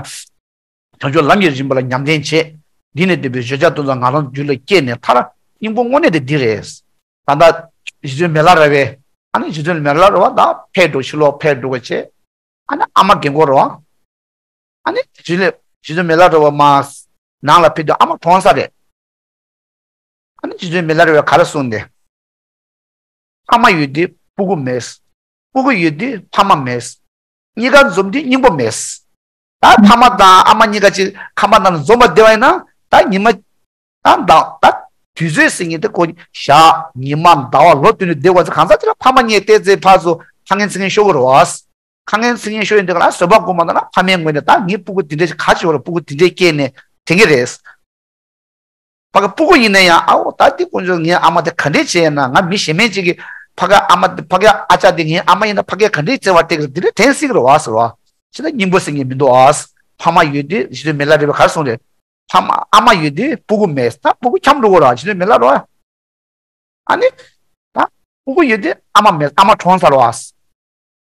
བྱང་ཆུབ་ལམ་གྱི་རིམ་པ་ལ་ཉམས་ལེན་བྱེད། འདི་ནས་འདོད་པའི་བརྗོད་བྱ་ཏུན་ཚང་ང་རང་རྒྱུད་ལ་སྐྱེས་ནས་མཐར་སྙིང་པོ་དངོས་གནས་དེ་འདི་རེད། ད་ལྟ་རྗེ་བཙུན་མི་ལ་རས་པས་ཨ་ནི་རྗེ་བཙུན་མི་ལ་རས་པ་ད་ཕེབས་འགྲོ་ཕྱི་ལོགས་ཕེབས་འགྲོ་བ་བྱས། ཨ་ནི་ཨ་མ་རྒན་གོག་རེད་པ། ཨ་ནི་རྗེ་བཙུན་རྗེ་བཙུན་མི་ལ་རས་པ་མ་ནང་ལ་ཕེབས་དུས་ཨ་མ་གྲོངས་ས་རེད། ཨ་ནི་རྗེ་བཙུན་མི་ལ་རས་པས་ག་རེ་གསུངས་ཏེ། ཕ་མ་ཡོད་དུས་སྤུ་གུ་མེད། སྤུ་གུ་ཡོད་དུས་ཕ་མ་མེད། གཉིས་ཀ་འཛོམས་དུས་སྙིང་པོ་མེད། ད་ཕ་མ་དང་ཨ་མ་གཉིས་ཀ་ཅིག་ཁང་པ་ནང་ལ་འཛོམས་པ་བསྡད་པ་ཡིན་ན་ད་ཉི་མ་ད་ད་ད་དུས་ཚོད་ཟེར་མཁན་དེ་ཁོ་ཞག་ཉི་མ་ཟླ་བ་ལོ་བསྟུད་ནས་བསྡད་པ་ཚོ་གང་ཟག་ཅིག་ལ་ཕ་མ་གཉིས་བལྟས་ཚེ་ཕར་ཚུར་ཁ་ངན་ཚིག་ངན་ཤོར་གི་རེད་པ། ཁ་ངན་ཚིག་ངན་ཤོར་ཡོང་དུས་ག་ལ་བཟོད་པ་སྒོམ་པ་དང་ན་ཕ་མའི་ངོས་ནས་ད་ངའི་སྤུ་གུ་དེ་འདྲས་ཤིག་ག་ཅིག་ཡོད་རེད། སྤུ་གུ་དེ་འདྲས་སྐྱེས་ནས་དྲན་གྱི་རེད། ཕ་གི་སྤུ་གུ་ཡིན་ན་ཡང་ཨའོ་ད་འདི་དཀོན་མཆོག་ངའི་ཨ་མ་དེ་ག་འདྲས་བྱས་ན་ང་མི་གཞན་མ་ཅིག་གི་ཕ་གི་ཨ་མ་ཕ་གི་ཨ་ཅག་དེ་ངའི་ཨ་མ་ཡིན་ན་ཕ་གིར་ག་འདྲས་བརྩེ་བ་སྟེར་གི་རེད། འདི་འདྲས་དྲན་སྲིད་ཀྱི་རེད་པ་ཟེར་བ། ཅི་ད་སྙིང་པོ་ཟེར་མཁན་མི་འདུག་ཨ། ཕ་མ་ཡོད་དུས་རྗེ་བཙུན་མི་ལ་རས་པས་ག་རེ་གསུངས་རེད། ཕ་མ་ཨ་མ་ཡོད་དུས་སྤུ་གུ་མེད། ད་སྤུ་གུ་འཁྱམས་འགྲོ་གི་རེད་པ། རྗེ་བཙུན་མི་ལ་རས་པ། ཨ་ནི། ད་སྤུ་གུ་ཡོད་དུས་ཨ་མ་མེད། ཨ་མ་གྲོངས་ཚར་བ།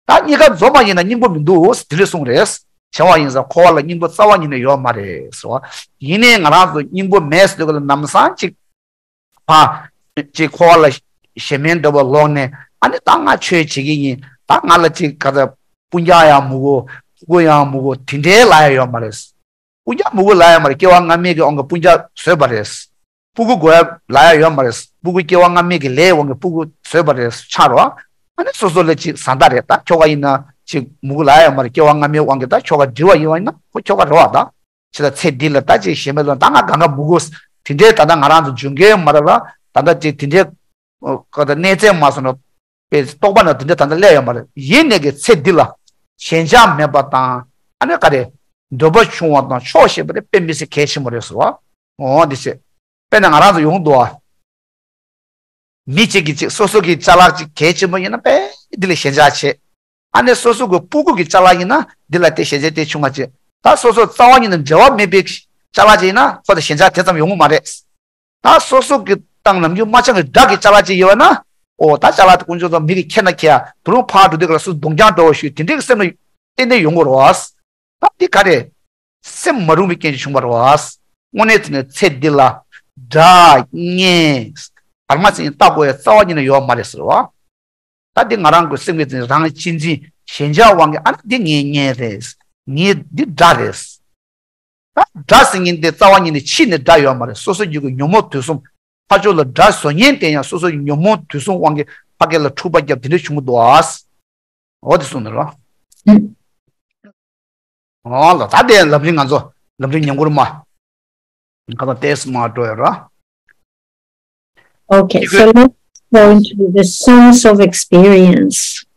ད་གཉིས་ཀ་འཛོམས་པ་ཡིན་ན་སྙིང་པོ་མི་འདུག་དེ་འདྲས་གསུངས་རེད། བྱ་བ་ཡིན་ཙང་འཁོར་བ་ལ་སྙིང་པོ་རྩ་བ་ཉིད་ནས་ཡོད་མ་རེད་ཟེར་བ། ཡིན་ནའི་ང་རང་ཚོ་སྙིང་པོ་མེད་ཟེར་དུས་ལ་ལམ་སང་ཅིག་ཕ་ཅིག་འཁོར་བ་ལ་ཞེན་མེད་འདྲ་བོ་ལོག་ནས་ཨ་ནི་ད་ང་ཆོས་བྱེད་ཀྱི་ཡིན། ད་ང་ལ་ཅིག་ག་ཚ་སྤུན་ཀྱག་ཡང་མི་དགོས། སྤུ་གུ་ཡང་མི་དགོས། དེ་འདྲའི་ལབ་ཡ་ཡོད་མ་རེད། སྤུན་ཀྱག་མི་དགོས་ལབ་ཡ་མ་རེད། སྐྱེ་བ་སྔ་མའི་གི་དབང་གིས་སྤུན་ཀྱག་བཟོས་པ་རེད། སྤུ་གུ་དགོས་ཡ་ལབ་ཡ་ཡོད་མ་རེད། སྤུ་གུ་སྐྱེ་བ་སྔ་མའི་གི་ལས་དབང་གིས་སྤུ་གུ་བཟོས་པ་རེད་ཆགས་རོགས། ཨ་ནི་སོ་སོ་ལ་ཅིག་བཟའ་ཟླ་རེད། ད་ཁྱོ་ག་ཡིན་ན་ཅིག་མི་དགོས་ལབ་ཡ་ཡོད་མ་རེད། སྐྱེ་བ་སྔ་མའི་དབང་གིས་ད་ཁྱོ་ག་འགྲིག་པ་ཡིན་པ་ཡིན་ན་ཁོ་ཁྱོ་ག་རེད་པ། ད་ཅི་ད་ཚེ་འདི་ལ་ད་ཅིག་ཞེ་མེད་ལ་ད་ང་གང་ག་མི་དགོས། དེ་འདྲའི་ད་ལྟ་ང་རང་ཚོ་འཇོན་གྱི་མ་རེད་པ། ད་ལྟ་ཅིག་དེ་འདྲའི་ཨོ་ཁ་ད་གནས་ཚད་མ་སོང་ན་པའི་རྟོག་པ་ན་དེ་འདྲ་ད་ལྟ་སླེབས་ཡོད་མ་རེད། ཡིན་ནའི་གི་ཚེ་འདི་ལ་ཞེན་ཆགས་མེད་པ་དང་ཨ་ནི་ག་རེ་འདོད་པ་ཆུང་བ་དང་ཆོག་ཤེས་པ་དེ་དཔེ་མི་སྲིད་གལ་ཆེན་པོ་རེད་ཟེར་བ། འོ་འདི་བྱས། དཔེར་ན་ང་རང་ཚོ་ཡོང་འདུག་ཨ། མི་གཅིག་གིས་གཅིག་སོ་སོ་གི་ཅ་ལག་ཅིག་གལ་ཆེན་པོ་ཡིན་ན་དཔེ་འདི་ལ་ཞེན་ཆགས་བྱེད། ཨ་ནི་སོ་སོ་གི་སྤུ་གུ་གི་ཅ་ལག་ཡིན་ན་འདི་ལ་དེ་ཞེན་ཆགས་དེ་ཆུང་བ་བྱེད། ད་སོ་སོ་རྩ་བ་ཉིད་ནས་འབྲེལ་བ་མེད་པའི་ཅ་ལག་ཅིག་ཡིན་ན་ཁོ་དང་ཞེན་ཆགས་དེ་ཙམ་ཡོང་གི་མ་རེད། ད་སོ་སོ་གི་དང་ནམ་རྒྱུན་མ་ཆགས་ཀྱི་དགྲ་གི་ཅ་ལག་ཅིག་ཡོད་ན། ཨོ་ད་ཅ་ལག་དེ་དཀོན་མཆོག་ཚོ་མི་གིས་ཁྱེར་ན་ཁྱེར་ཡ། དེ་རུང་ཕར་འགྲོ་དུས་ག་ལ་སུ་གདོང་རྒྱང་འགྲོ་བ་ཞུ་དེ་འདྲའི་སེམས་ལ་ཏན་ཏན་ཡོང་གི་རེད་པ། ད་འདི་ག་རེ། སེམས་མ་རུངས་པའི་རྐྱེན་གྱིས་བྱུང་བ་རེད་པ། དངོས་གནས་དྲང་གནས་ཚེ་འདི་ལ་དགྲ་གཉེན་བར་མ་ཟེར་མཁན་བལྟ་དགོས་ཡ་རྩ་བ་ཉིད་ནས་ཡོད་མ་རེད་ཟེར་བ། ད་འདི་ང་རང་གི་སེམས་ཀྱི་རང་གཅེས་འཛིན་ཞེན་ཆགས་དབང་གིས་ཨ་ནི་འདི་ངའི་གཉེན་རེད། ངའི་འདི་དགྲ་རེད། ད་དགྲ་ཟེར་མཁན་དེ་རྩ་བ་ཉིད་ནས་ཕྱི་ནས་དགྲ་ཡོད་མ་རེད། སོ་སོ་རྒྱུད་ཀྱི་ཉོན་མོངས་དུག་གསུམ་ཕར་ཕྱོགས་ལ་དགྲ་བཟོ་མཁན་དེ་ཡང་སོ་སོའི་ཉོན་མོངས་དུག་གསུམ་དབང་གིས་ཕ་སྐད་ལ་འཁྲུག་པ་བརྒྱབ་དེ་འདྲ་བྱུང་གི་འདུག་ཨ། འོ་དེ་གསུངས་ནས་རོ། འོ་ལ་ད་དེ་ལམ་རིམ་ང་ཚོ་ལམ་རིམ་ཉིན་གུང་མ། ཁ་ཏ་ཏེས་མ་འགྲོ་ཡ་ར། Okay, so let's go into the sense of experience.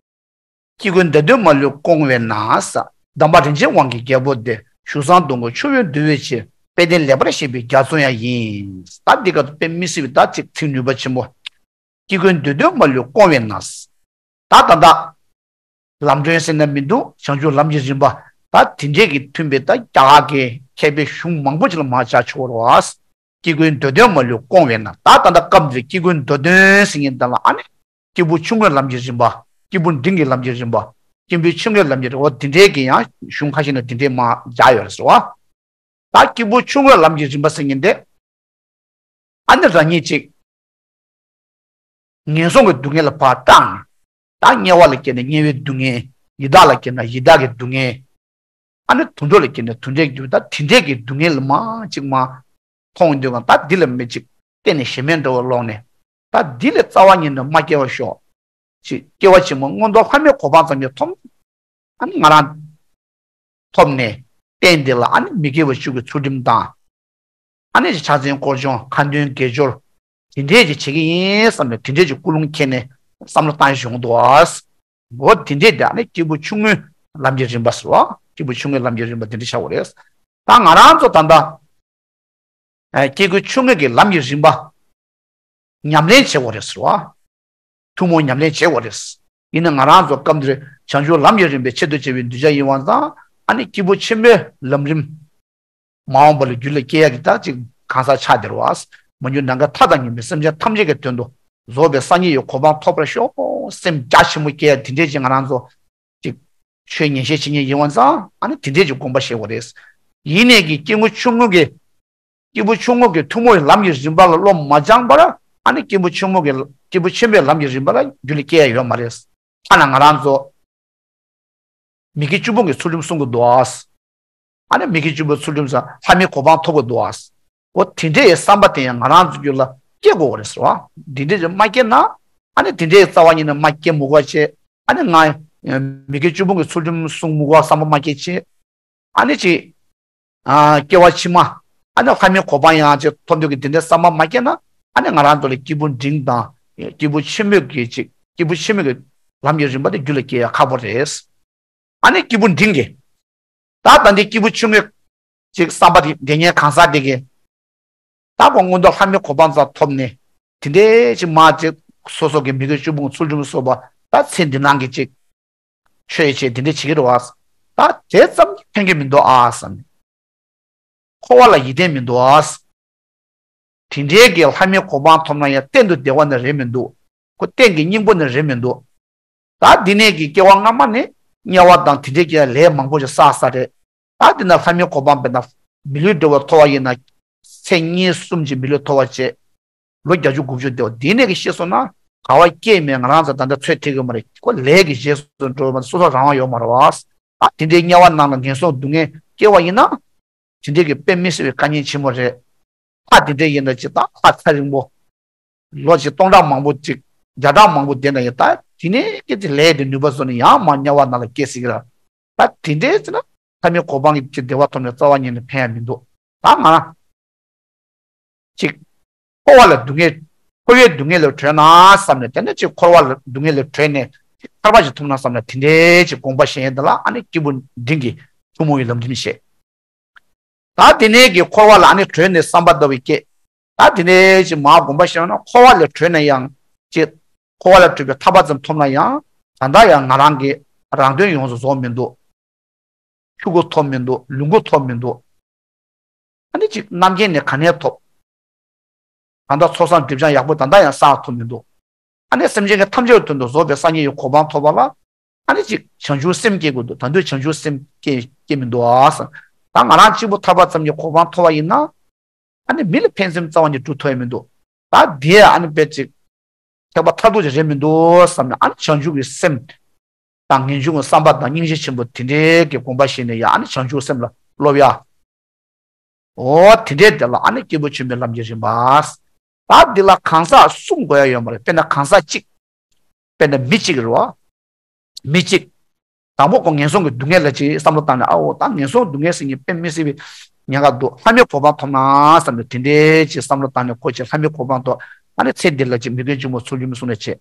སྐྱེ་དགུའི་འདོད་དོན་མ་ལུས་སྐོང་བས་ན་ས། གདམས་པ་རིན་ཆེན་དབང་གི་རྒྱལ་པོ་དེ། བཞུགས་བཟང་སྡོང་པོ་ཆུ་བོའི་འདུལ་བའི་ཕྱིར། དཔལ་ལྡན་ལེགས་པར་བཤད་པའི་རྒྱ་མཚོ་ཡང་ཡིན། ད་འདི་ག་དཔེ་མི་སྲིད་པའི་ད་ཅིག་ཚིག་ནུས་པ་ཆེན་པོ། སྐྱེ་དགུའི་འདོད་དོན་མ་ལུས་སྐོང་བས་ན། ད་ད་ད། ལམ་སྒྲོན་ཟེར་ན་མི་འདུག་བྱང་ཆུབ་ལམ་གྱི་རིམ་པ། ད་དེ་འདྲས་ཀྱི་མཐུན་པའི་ད་རྒྱ་གར་གྱི་མཁས་པའི་གཞུང་མང་པོ་ཅིག་ལ་མར་བཅར་ཆོག་རོགས། སྐྱེ་དགུའི་འདོད་དོན་མ་ལུས་སྐོང་བས་ན། ད་ད་ལྟ་སྐབས་འདིར་སྐྱེ་དགུའི་འདོད་དོན་ཟེར་མཁན་དེ་ལ་ཨ་ནི། སྐྱེས་བུ་ཆུང་ངུའི་ལམ་གྱི་རིམ་པ། སྐྱེས་བུ་འབྲིང་གི་ལམ་གྱི་རིམ་པ། སྐྱེས་བུ་ཆུང་ངུའི་ལམ་གྱི་རིམ་པ། འོ་དེ་འདྲས་ཀྱི་ཡང་གཞུང་ཁ་ཤས་ནས་དེ་འདྲས་མར་སྦྱར་ཡོད་རེད་ཟེར་བ། ད་སྐྱེས་བུ་ཆུང་ངུའི་ལམ་གྱི་རིམ་པ་ཟེར་མཁན་དེ། ཨ་ནི་རང་ཉིད་ཅིག་ངན་སོང་གི་སྡུག་བསྔལ་ལ་ཕར་སྐྲག་ནས། ད་དམྱལ་བ་ལ་སྐྱེས་ནས་དམྱལ་བའི་སྡུག་བསྔལ། ཡི་དྭགས་ལ་སྐྱེས་ན་ཡི་དྭགས་ཀྱི་སྡུག་བསྔལ། ཨ་ནི་དུད་འགྲོ་ལ་སྐྱེས་ནས་དུད་འགྲོའི་སྡུག་ད་དེ་འདྲས་ཀྱི་སྡུག་བསྔལ་ལ་མར་ཅིག་མར་མཐོང་འདོད་གང་། ད་འདི་ལ་མི་ཅིག་གཏན་ནས་ཞེན་མེད་འདྲ་བ་ལོག་ནས། ད་འདི་ལས་རྩ་བ་ཉིད་ནས་མ་སྐྱེ་བར་ཤོག་ཅིག་སྐྱེ་བ་ཕྱི་མ་མངོན་མཐོ་ལྷ་མིའི་གོ་འཕང་ཙམ་གྱི་ཐོབ། ཨ་ནི་ང་རང་ཐོབ་ནས་རྟེན་འདི་ལ་ཨ་ནི་མི་དགེ་བ་བཅུ་གི་ཚུལ་ཁྲིམས་དང་། ཨ་ནི་ཕྱག་འཚལ་སྐོར་སྦྱོང་ཁ་འདོན་དགེ་སྦྱོར། དེ་འདྲས་ཅིག་བྱེད་ཀྱི་ཡིན་བསམ་ནས་དེ་འདྲས་ཅིག་ཀུན་སློང་འཁྱེར་ནས་བསམ་བློ་བཏང་བཞིན་འདུག་འོ་དེ་འདྲས་དེ་ཨ་ནི་སྐྱེས་བུ་ཆུང་ངུའི་ལམ་གྱི་རིམ་པ་ཟེར་བ། སྐྱེས་བུ་ཆུང་ངུའི་ལམ་གྱི་རིམ་པ་དེ་འདྲས་ཆགས་པ་རེད། ད་ང་རང་ཚོ་ད་ལྟ། ཨ། སྐྱེ་དགུའི་ཆུང་ངུ་གི་ལམ་གྱི་རིམ་པ། ཉམས་ལེན་བྱེད་དགོས་རེད་ཟེར་བ། ཐུན་མོང་ཉམས་ལེན་བྱེད་དགོས་རེད། ཡིན་ན་ང་རང་ཚོ་སྐབས་འདིར་བྱང་ཆུབ་ལམ་གྱི་རིམ་པའི་ཆེད་དུ་བྱས་པའི་གདུལ་བྱ་ཡིན་པ་དང་། ཨ་ནི་སྐྱེས་བུ་ཆེན་པོའི་ལམ་རིམ། མ་འོངས་པ་ལ་རྒྱུད་ལ་སྐྱེ་ཡག་གི་ད་ཅིག་གང་ཟག་ཆགས་བསྡད་རེད་བ། མ་གྱུར་ནམ་མཁའི་མཐའ་དང་མཉམ་པའི་སེམས་ཅན་ཐམས་ཅད་ཀྱི་དོན་དུ་རྫོགས་པའི་སངས་རྒྱས་ཀྱི་གོ་འཕང་ཐོབ་པར་ཤོག་སེམས་རྒྱ་ཆེན་པོ་སྐྱེ་ཡག་དེ་འདྲས་ཅིག་ང་རང་ཚོ། ཅིག་ཆོས་ཉན་བཤད་བྱེད་མཁན་ཡིན་པ་ཙང་ཨ་ནི་དེ་འདྲས་ཀྱི་དགོངས་པ་བཞེས་དགོས་རེད། ཡིན་ནས་ཀྱི་སྐྱེ་དགུ་ཆུང་ངུ་གི། སྐྱེས་བུ་ཆུང་ངུ་གི་ཐུན་མོང་གི་ལམ་གྱི་རིམ་པ་ལ་བློ་མ་སྦྱངས་པར་ཨ་ནི་སྐྱེས་བུ་ཆུང་ངུ་གི་སྐྱེས་བུ་ཆེན་པོའི་ལམ་གྱི་རིམ་པ་ལ་རྒྱུད་ལ་སྐྱེ་ཡ་ཡོད་མ་རེད། ཐ་ན་ང་རང་ཚོ་མི་དགེ་བཅུ་སྤོང་གི་ཚུལ་ཁྲིམས་སྲུང་གི་འདུག་ཨ། ཨ་ནི་མི་དགེ་བཅུ་སྤོང་ཚུལ་ཁྲིམས་སྲུང་ལྷ་མིའི་གོ་འཕང་ཐོབ་གི་འདུག་ཨ། འོ་དེ་འདྲའི་བསམ་པ་དེ་ཡང་ང་རང་ཚོ་རྒྱུད་ལ་སྐྱེ་དགོས་པ་རེད་ཟེར་བ། འདི་འདྲའི་མ་སྐྱེ་ན་ཨ་ནི་དེ་འདྲའི་རྩ་བ་ཉིད་ནས་མ་སྐྱེ་མི་དགོས་བྱས། ཨ་ནི་ང་མི་དགེ་བཅུ་སྤོང་གི་ཚུལ་ཁྲིམས་སྲུང་མི་དགོས་བསམ་པ་མ་སྐྱེ་བྱས། ཨ་ནི་ཅིག་ཨ། སྐྱེ་བ་ཕྱི་མ། ཨ་ནི་ལྷ་མིའི་གོ་འཕང་ཡང་ཅིག་ཐོབ་འདོད་ཀྱི་དེ་འདྲའི་བསམ་པ་མ་སྐྱེས་ན། ཨ་ནི་ང་རང་ཚོ་ལ་སྐྱེས་བུ་འབྲིང་དང་སྐྱེས་བུ་ཆེན་པོའི་གི་ཅིག་སྐྱེས་བུ་ཆེན་པོའི་གི་ལམ་གྱི་རིམ་པ་དེ་རྒྱུད་ལ་སྐྱེ་ཡ་ཁག་པོ་རེད། ཨ་ནི་སྐྱེས་བུ་འབྲིང་གི། ད་ད་འདི་སྐྱེས་བུ་ཆུང་ངུའི་ཅིག་བསམ་པ་དེ་དེ་ཉན་གང་ཟག་དེ་གི། ད་ཁོ་མངོན་མཐོ་ལྷ་མིའི་གོ་འཕང་ཙམ་ཐོབ་ནས་དེ་འདྲའི་ཅིག་མ་ཅིག་སོ་སོ་གི་མི་དགེ་བཅུ་སྤོང་ཚུལ་ཁྲིམས་སོགས་པ་ད་ཚེ་འདི་ནང་གི་ཅིག་ཆོས་བྱེད་དེ་འདྲ་བྱེད་ཀྱི་རེད་བ། ད་དེ་ཙམ་གྱིས་ཕན་གྱི་མི་འདུག་ཨ་བསམ། འཁོར་བ་ལ་ཡིད་བརྟན་མི་འདུག་ཨ། དེ་འདྲའི་གི་ལྷ་མིའི་གོ་འཕང་ཐོབ་ན་ཡང་གཏན་དུ་བདེ་བ་ནི་རེད་མི་འདུག་ཁོ་གཏན་གྱི་སྙིང་པོ་ནི་རེད་མི་འདུག་ད་འདི་ནས་ཀྱི་སྐྱེ་བ་སྔ་མ་ནས་དམྱལ་བ་དང་དེ་འདྲའི་གི་ལས་མང་པོ་ཞིག་བསགས་བསགས་རེད། ད་འདི་ན་ལྷ་མིའི་གོ་འཕང་དཔེར་ན་མི་ལུས་འདྲ་བ་ཐོབ་པ་ཡིན་ན་ཚེ་གཉིས་གསུམ་གྱི་མི་ལུས་ཐོབ་པ་བྱས། ལོ་བརྒྱད་ཅུ་དགུ་བཅུ་བསྡད་པ་འདི་ནས་ཀྱི་ཤི་སོང་ན་ག་བ་སྐྱེས་མེད་ང་རང་ཚོ་ད་ལྟ་ཚོད་ཐིག་གི་མ་རེད། ཁོ་ལས་ཀྱི་རྗེས་སུ་འགྲོ་བ་སོ་སོ་རང་དབང་ཡོད་མ་རེད་བ། ད་དེ་འདྲའི་དམྱལ་བ་ནང་ལ་ངན་སོང་སྡུག་བསྔལ་སྐྱེ་བ་ཡིན་ན། དེ་འདྲའི་གི་དཔེ་མི་སྲིད་པའི་དཀའ་ཉེན་ཆེན་མོ་རེད། ལྷ་དེ་འདྲའི་ཡིན་ན་ཅི་ད་ལྷ་ཚེ་རིང་པོ། ལོ་ཅིག་སྟོང་ཕྲག་མང་པོ་ཅིག་བརྒྱ་ཕྲག་མང་པོ་བསྡད་ན་ཡང་ད་དེ་ནས་སྐྱེ་ཚེ་ལས་དེ་ནུས་པ་སོང་ནས་ཡང་མ་དམྱལ་བ་ནང་ལ་སྐྱེ་སྲིད་ཀྱི་ར། ད་དེ་འདྲའི་ཚེ་ན་ལྷ་མིའི་གོ་འཕང་གི་ཅིག་བདེ་བ་ཐོབ་ནས་རྩ་བ་ཉིད་ནས་ཕན་ཡ་མི་འདུག་ད་ང་རང་ཅིག་འཁོར་བ་ལ་སྡུག་བསྔལ་འཁོར་བའི་སྡུག་བསྔལ་ལས་གྲོལ་ན་བསམ་ནས་དེ་ནས་ཅིག་འཁོར་བ་ལ་སྡུག་བསྔལ་ལས་གྲོལ་ནས་ཅིག་ཐར་པ་ཞིག་ཐོབ་ན་བསམ་ནས་དེ་འདྲའི་ཅིག་དགོངས་པ་བཞེས་ཡས་འདི་ལ་ཨ་ནི་སྐྱེས་བུ་འབྲིང་གི་ཐུན་མོང་བའི་ལམ་རིམ་བཤད། ད་དེ་ནས་ཀྱི་འཁོར་བ་ལ་ཨ་ནི་གྲོལ་ནས་བསམ་པ་ལྟ་བུ་སྐྱེ། ད་དེ་ནས་ཅིག་མ་དགོངས་པ་བཞེས་ན་འཁོར་བ་ལས་གྲོལ་ན་ཡང་ཅིག་འཁོར་བ་ལས་གྲོལ་བའི་ཐར་པ་ཙམ་ཐོབ་ན་ཡང་ད་ལྟ་ཡང་ང་རང་གི་རང་དོན་ཡོངས་སུ་རྫོགས་མི་འདུག་ཆོས་སྐུ་ཐོབ་མི་འདུག་ལོངས་སྐུ་ཐོབ་མི་འདུག་ཨ་ནི་ཅིག་རྣམ་མཁྱེན་ནི་ག་ནས་ཐོབ། ད་ལྟ་ཚོགས་བསགས་སྒྲིབ་སྦྱང་ཡག་པོ་ད་ལྟ་ཡང་བསགས་ཐུབ་མི་འདུག་ཨ་ནི་སེམས་ཅན་གྱི་ཐམས་ཅད་དོན་དུ་རྫོགས་པའི་སངས་རྒྱས་ཀྱི་གོ་འཕང་ཐོབ་པ་ལ་ཨ་ནི་ཅིག་བྱང་ཆུབ་སེམས་སྐྱེ་དགོས་འདུག་ད་དུང་བྱང་ཆུབ་སེམས་སྐྱེ་སྐྱེ་མི་འདུག་ཨ་ཟེར། ད་ང་རང་གཅིག་པུ་ཐར་པ་ཙམ་གྱི་གོ་འཕང་ཐོབ་པ་ཡིན་ན། ཨ་ནི་མི་ལ་ཕན་སེམས་རྩ་བ་ནས་སྒྲུབ་ཐུབ་ཡ་མི་འདུག་ད་དེ་ཨ་ནི་དཔེ་ཅིག་ཁྱད་པར་མཐར་ཐུག་ཅིག་རེད་མི་འདུག་བསམ་ནས་ཨ་ནི་བྱང་ཆུབ་ཀྱི་སེམས་དང་ངེས་འབྱུང་གི་བསམ་པ་དང་སྙིང་རྗེ་ཆེན་པོ་དེ་འདྲའི་གི་དགོངས་པ་བཞེས་ནས་ཡ་ཨ་ནི་བྱང་ཆུབ་སེམས་ལ་སློབ་ཡ། འོ་དེ་འདྲའི་དེ་ལ་ཨ་ནི་སྐྱེས་བུ་ཆེན་པོའི་ལམ་གྱི་རིམ་པ། ད་འདི་ལ་གང་ཟག་གསུམ་དགོས་ཡ་ཡོད་མ་རེད། དཔེར་ན་གང་ཟག་གཅིག་དཔེར་ན་མི་གཅིག་རེད་བ། མི་གཅིག་དང་པོ་ཁོ་ངན་སོང་གི་སྡུག་བསྔལ་ལ་ཅིག་བསམ་བློ་བཏང་ནས་ཨ་འོ་ད་ངན་སོང་སྡུག་བསྔལ་ཟེར་མཁན་དཔེ་མི་སྲིད་པའི་ཉེན་ཁ་འདུག་ལྷ་མིའི་གོ་འཕང་ཐོབ་ན་བསམ་ནས་དེ་འདྲའི་ཅིག་བསམ་བློ་བཏང་ནས་ཁོ་ཅིག་ལྷ་མིའི་གོ་འཕང་ཐོབ་ཨ་ནི་ཚེ་འདི་ལ་ཅིག་མི་དགེ་བཅུ་སྤོང་ཚུལ་ཁྲིམས་སྲུང་ནས་བྱེད།